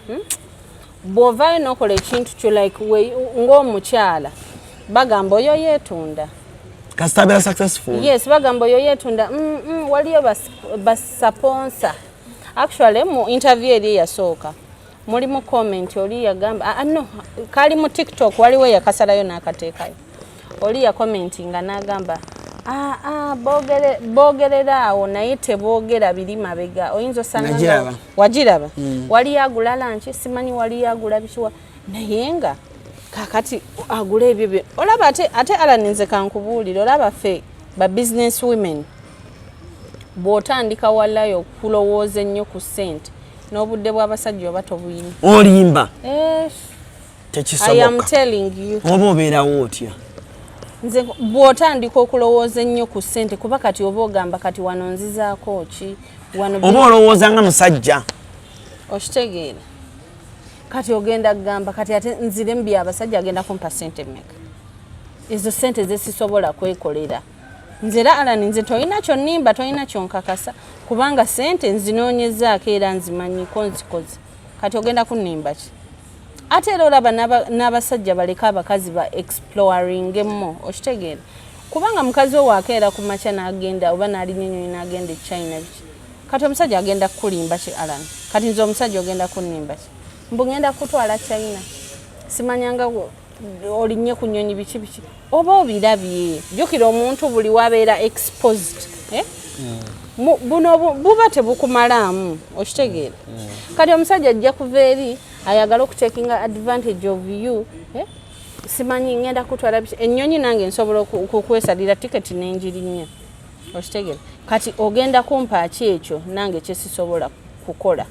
Bw'ovaayo n'okola ekintu kyo like ng'omukyala, bagamba oyo yeetunda. Kasita abeera successful. Yes, bagamba oyo yeetunda. Waliyo basponsor. Actually mu interview eri eyasooka mulimu comment oli yagamba, ah, no, kali mu TikTok, waliwo yakasalayo n'akateekayo, oli yacommentinga n'agamba, ah, ah, boogerera awo naye teboogera biri mabega, oyinza osanga Nagiraba. Wagiraba? Waliyo agula lunch, simanyi waliyo agula bikiwa, naye nga kakati agula ebyo byo olaba. Ate Alan, nze kankubuulire, olaba ffe ba business women, bw'otandika wallayo okulowooza ennyo ku ssente, n'obudde bw'abasajja oba tobuyina. Olimba. Eh, I am Tekisoboka. telling you. Oba obeerawo otya? Nze bw'otandika okulowooza ennyo ku ssente, kuba kati oba ogamba kati wano nzizaako ki wano, Oba olowooza nga musajja. Okitegeera? Kati ogenda kugamba kati ate nzire mu byabasajja, agenda kumpa ssente mmeka? Ezo ssente zesisobola kwekolera nze. Era Alan, nze tolina kyonnimba, tolina kyonkakasa, kubanga ssente nzinoonyezaako era nzimanyiko nzikoze. Kati ogenda kunnimba ki? Ate era olaba n'abasajja baleke abakazi ba exploringemo, okitegeera? Kubanga mukazi wo wakeera ku makya n'agenda oba n'alinya ennyonyi n'agenda e China, biki, kati omusajja agenda kukulimba ki, Alan? Kati nze omusajja ogenda kunnimba ki? Mbu ngenda kutwala China, simanyanga olinnye ku nnyonyi, biki biki, oba obirabye. Jjukira omuntu buli wabeera exposed, eh? Buno buba tebukumalaamu, okitegeera? Kati omusajja ajja kuva eri ayagala okutakinga advantage of you, eh? Simanyi ngenda kutwala biki, ennyonyi nange nsobola okukwesalira tiketi nenjirinnya, okitegeera? Kati ogenda kumpa ki ekyo nange kyesisobola kukola?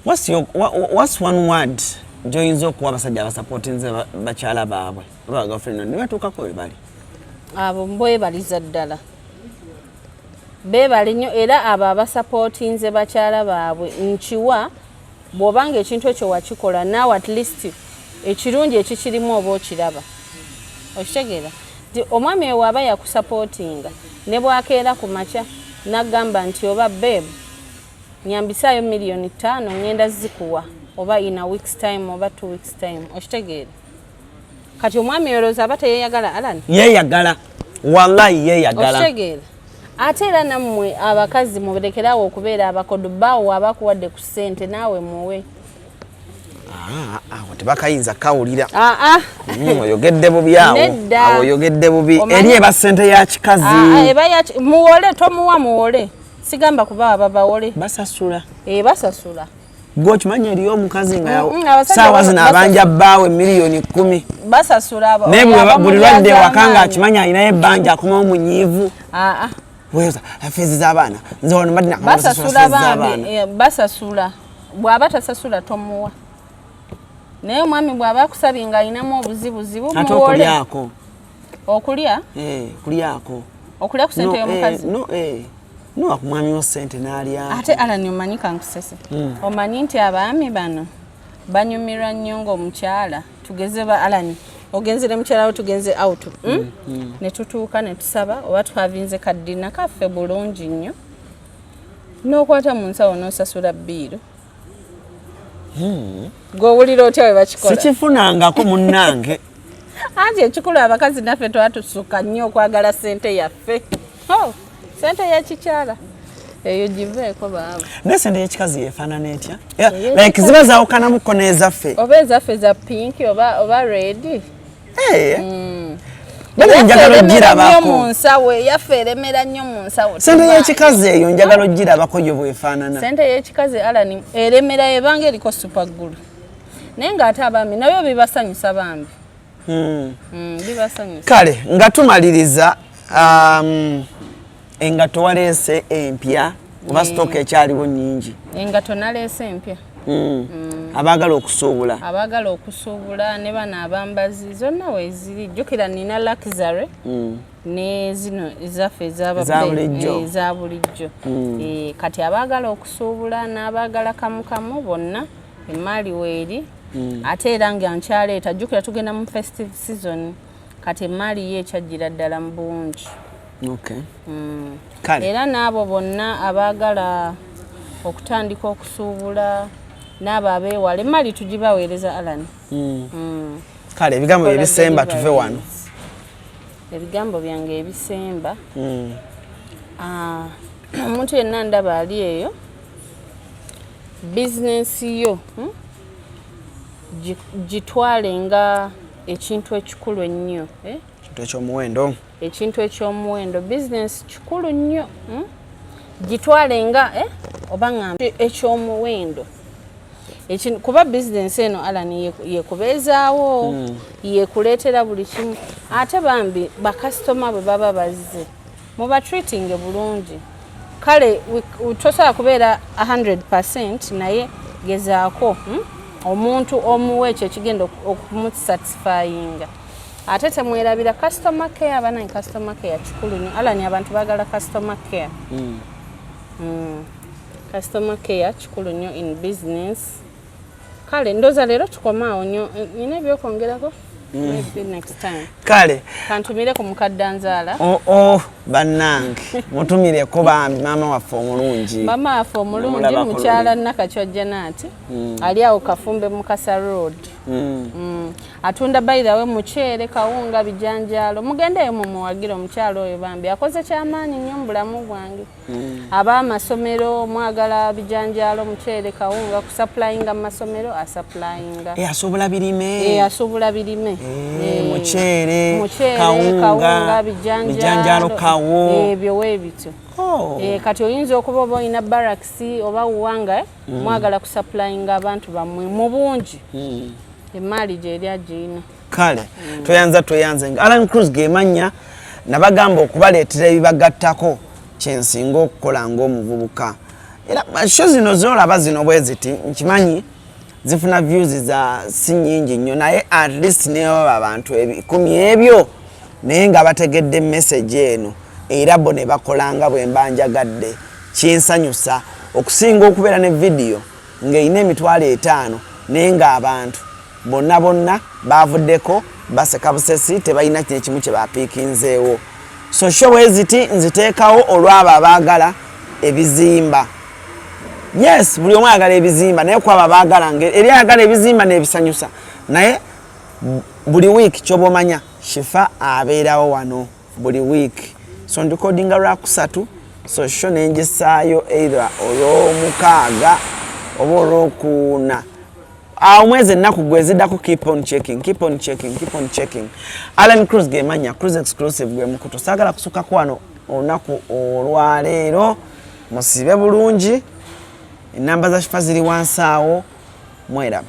What's one word gy'oyinza okuwa abasajja abasupportinze bakyala baabwe oba bagirlfriend ne batuukako we bali? Abo mbwebaliza ddala, beebale nnyo. Era abo abasupportinze bakyala baabwe, nkiwa, bw'obanga ekintu ekyo wakikola naawe, at least ekirungi ekikirimu oba okiraba, okitegeera nti omwami we waaba yakusupportinga, ne bwakeera ku makya n'agamba nti oba babe, nyambisaayo 5 miliyoni ŋŋenda zikuwa, oba in a weeks time oba 2 weeks time, okitegeera? Kati omwami olowooza aba teyeyagala, Alan? Yeeyagala, wallahi yeeyagala. Okitegeera? Ate era nammwe abakazi muberekerawo okubeera abakodo. Baawo aba akuwadde ku ssente, naawe muwe. Ah, awo tebakayinza kawulira. Aa. Oyogedde bubi awo. Nedda. Awo oyogedde bubi. Eri eba ssente ya kikazi. Aa, eba ya muwole, tomuwa, muwole. Sigamba kubawa, babawole. Basasula. E, basasula. Gwe okimanyi eriyo omukazi nga Abasajja saawa zino abanja bbaawe 10 miliyoni. Basasula Naye buli lwadde ewaka nga amaanyi. akimanyi alinayo ebbanja, akomawo munyiivu. Aa. Weeyoza fees z'abaana, nze wano mbadde nakamala basasula fees bambi z'abaana. Eh, basasula. Bw'aba tasasula, tomuwa. Naye omwami bw'aba akusabye ng'alinamu obuzibuzibu, Ate muwole. okulyako? Okulya? Eh, kulyako. Okulya ku sente y'omukazi? No, nowa ku mwami wo sente n'alyako. Ate Alani, omanyi, kankusese, omanyi nti abaami bano banyumirwa nnyo ng'omukyala, tugeze ba Alani, ogenzere mukyala wo, tugenze out, Ne tutuuka ne tusaba oba twavinze ka dinner kaffe bulungi nnyo, n'okwata mu nsawo n'osasula bill. Gw'owulira otya we bakikola? Sikifunangako, munnange. Anti ekikulu, abakazi naffe twatusuka nnyo okwagala sente yaffe. Oh, sente yekikyala eyo giveeko, baaba. Naye sente y'ekikazi yefaanana etya? Yeah, like ziba zawukanamuko n'ezaffe. Oba ezaffe za pink oba red. Eh. Bale njagala Eyaffe eremera nnyo mu ogirabako. nsawo, eyaffe eremera nnyo mu nsawo. Sente Tebaayo. y'ekikazi eyo njagala ogirabako yo bwefaanana. Sente y'ekikazi, Alani, eremera, ebanga eriko super glue, naye ng'ate abaami nabyo bibasanyusa bambi. Bibasanyusa. Kale nga tumaliriza, engatto waleese empya oba stock ekyaliwo nnyingi? Engatto naleese empya. Abaagala okusuubula. Abaagala okusuubula ne bano abambazi, zonna weeziri. Jjukira nina luxury ne zino ezaffe. Eza bulijjo. Eza bulijjo. Kati abaagala okusuubula n'abaagala kamukamu bonna, emaali weeri. Ate era nga nkyaleeta, jjukira tugenda mu festive season, kati emaali ye ekyajjira ddala mu bungi. Okay. Kale. Era n'abo bonna abaagala okutandika okusuubula n'abo abeewala, emaali tugibaweereza, Alan. Kale ebigambo Kola byebisemba, tuve deliveries. wano. Ebigambo byange ebisemba, omuntu yenna ndaba ali eyo, bizinensi yo, Gitwale nga ekintu ekikulu ennyo, eh? Kintu ekyomuwendo. Ekintu ekyomuwendo. Bizinensi kikulu nnyo, Gitwale nga, eh? Oba ŋŋambe ekyomuwendo. Kuba bizinensi eno, Alan, yekubeezaawo, yekuleetera buli kimu. Ate bambi bakasitoma bwe baba bazze, mubatreatinge bulungi. Kale tosobola kubeera 100, naye gezaako, Omuntu omuwa ekyo ekigenda okumusatisfyinga. Ate temwerabira customer care. Abanange, customer care kikulu nnyo, Alan. Abantu baagala customer care. Customer care kikulu nnyo in business. Kale ndooza leero tukomaawo nnyo. Nina ebyokwongerako, maybe next time. Kale. Kantumire ku mukadde anzaala. Oo oh, bannange, mutumireko bambi maama waffe omulungi. Mama waffe omulungi. Namulabako. Mukyala Nakacwa Janati, ali awo Kafumbe Mukasa Road. Atunda, by the way, muceere, kawunga, bijanjaalo. Mugendeeyo mumuwagire omukyalo oyo, bambi akoze kyamaanyi nnyo mu bulamu bwange. Ab'amasomero mwagala bijanjaalo, muceere, kawunga, kusupplyinga mu masomero, asupplyinga. Eh, asobola birime. Eh, asuubula birime. Eh, muceere, muceere, kawunga, kawunga, bijanjaalo, bijanjaalo, kawo. Ebyo weebityo. Oh. Kati oyinza okuba oba olina barracks oba wuwanga, mwagala kusupplyinga abantu bammwe mu bungi, emaali gyeri agiyina. Kale toyanza, toyanze nga Alan Cruz gemanya nabagamba okubaleetera ebibagattako kyensinga okukola ng'omuvubuka. Era show zino zolaba zino bwe ziti, nkimanyi zifuna views za si nnyingi nnyo, naye at least nebaba abantu 1000 ebyo, naye nga bategedde message eno, era bo ne bakola nga bwe mba njagadde, kinsanyusa okusinga okubeera ne vidiyo ng'erina 50,000, naye ng'abantu bonna bonna bavuddeko baseka busesi, tebalina nekimu kye bapiikinzeewo. So show bwe ziti nziteekawo olw'abo abaagala ebizimba. Yes, buli omu ayagala ebizimba, naye kwabo abaagala eri ayagala ebizimba n'ebisanyusa. Naye buli wiiki kyoba omanya Shifa abeerawo wano buli wiiki. So ndikodinga lwakusatu, so show nengisaayo either olwomukaaga oba olwokuna awo mwezi ennaku gwe ziddako. Keep on checking, keep on checking, keep on checking. Alan Cruz gemanya, Cruz Exclusive gwe mukutu. Saagala kusukako wano olunaku olwaleero. Musibe bulungi, enamba za Shifa ziri wansi awo, mweraba.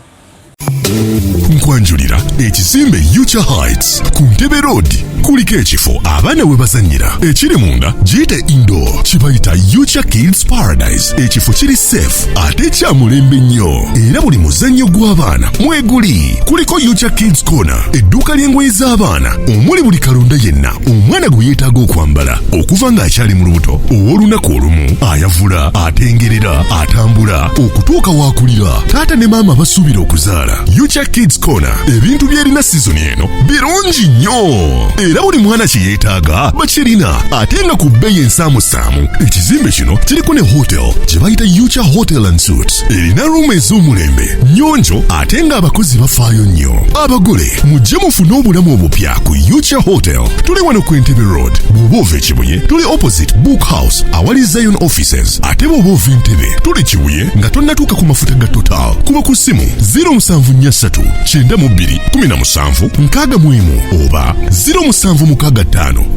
Nkwanjulira ekizimbe Ucha Heights ku Ntebe Road. Kuliko ekifo abaana we bazannyira ekiri munda, giyite indoor, kibayita Ucha Kids Paradise. Ekifo kiri safe ate kya mulembe nnyo, era buli muzannyo gw'abaana mweguli. Kuliko Ucha Kids Corner, edduuka ly'engoye z'abaana omuli buli kalonda yenna omwana gwe yeetaaga okwambala okuva ng'akyali mu lubuto, ow'olunaku olumu, ayavula, atengerera, atambula, okutuuka waakulira. Taata ne maama basuubira okuzaala, Ucha Kids Corner ebintu byerina sizoni eno birungi nnyo, era buli mwana kye yeetaaga bakirina, ate nga ku bbeeyi ensaamusaamu. Ekizimbe kino kiriko ne hotel gye bayita Ucha Hotel and Suites, erina room ez'omulembe, nnyonjo, ate ng'abakozi bafaayo nnyo. Abagole mujje mufune obulamu obupya ku Ucha Hotel. Tuli wano ku Entebbe Road. Bw'oba ova Ekibuye, tuli opposite Book House awali Zion Offices, ate bw'oba ova Entebbe, tuli Kibuye nga tonnatuuka ku mafuta ga Total. Kuba ku ssimu 0743 92 17 61 oba 0765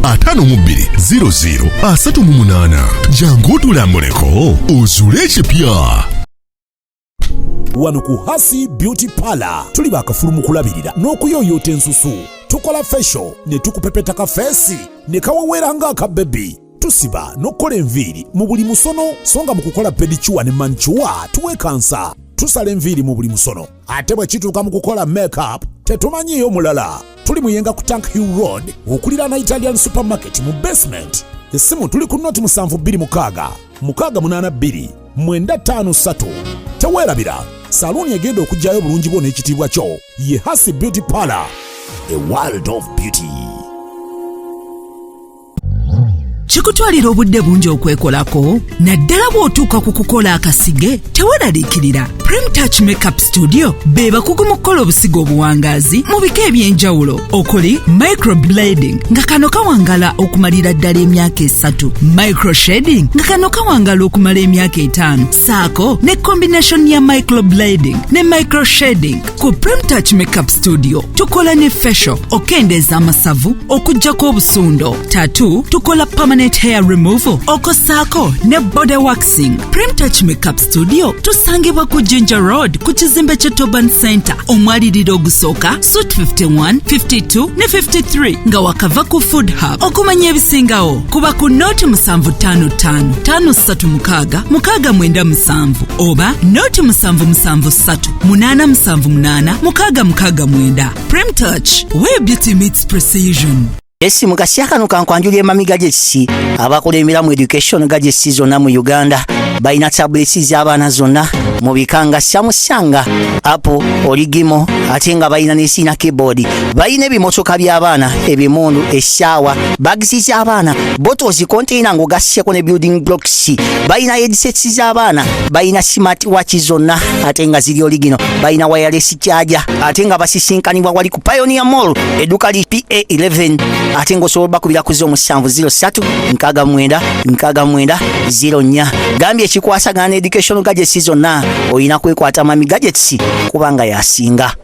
52 00 38. Jangu otulambuleko ozuule ekipya. Wano ku Hasi Beauty Parlor tuli bakafulu mu kulabirira n'okuyooyoota ensusu. Tukola facial ne tukupepeta ka face ne kaweweera ng'akabebi. Tusiba n'okukola enviiri mu buli musono, so nga mu kukola pedicure ne manicure tuwekansa. Tusala enviiri mu buli musono, ate bwe kituuka mu kukola makeup tetumanyiiyo mulala. Tuli Muyenga ku Tank Hill Road, okuliraana Italian Supermarket mu basement. Essimu tuli ku 0726 682 953. Teweerabira, saluuni egenda okugyayo obulungi bwo n'ekitiibwa kyo ye Hasi Beauty Parlor, a world of beauty. Kikutwalira obudde bungi okwekolako, naddala bw'otuuka ku kukola akasige. Teweeraliikirira, Prem Touch Makeup Studio be bakugu mu kukola obusigo obuwangaazi mu bika eby'enjawulo okuli microblading, nga kano kawangala okumalira ddala emyaka 3, microshading, nga kano kawangala okumala emyaka 5, saako ne combination ya microblading ne microshading. Ku Prem Touch Makeup Studio tukola ne facial, okendeeza amasavu, okuggyako obusundo, tattoo, tukola permanent hair removal, okosaako ne body waxing. Prem Touch Makeup Studio tusangibwa ku Jinja Road, ku kizimbe kye Toban Center, omwaliriro ogusooka, suite 51, 52 ne 53, nga wakava ku Food Hub. Okumanya ebisingawo kuba ku 0755 536 697 oba 0773 878 669. Prem Touch, where beauty meets precision. Esi mu kasya kano kankwanjulira Mami Gadgets, abakulembera mu education gadgets zonna mu Uganda. Balina tablets z'abaana zonna mu bika nga Samsung, Apple, original, ate nga balina ne sina keyboard. Balina ebimotoka by'abaana, ebimundu, essaawa, bags z'abaana, bottles, container ng'ogasseko ne building blocks. Balina headsets z'abaana, balina smart watch zonna ate nga ziri original, balina wireless charger, ate nga basisinkanibwa wali ku Pioneer Mall, edduka li PA11, ate ng'osobola bakubira ku 0703 69 69 04. Gambye ekikwasagana ne education gadgets zonna, olina kwekwata Mami Gadgets kubanga yasinga.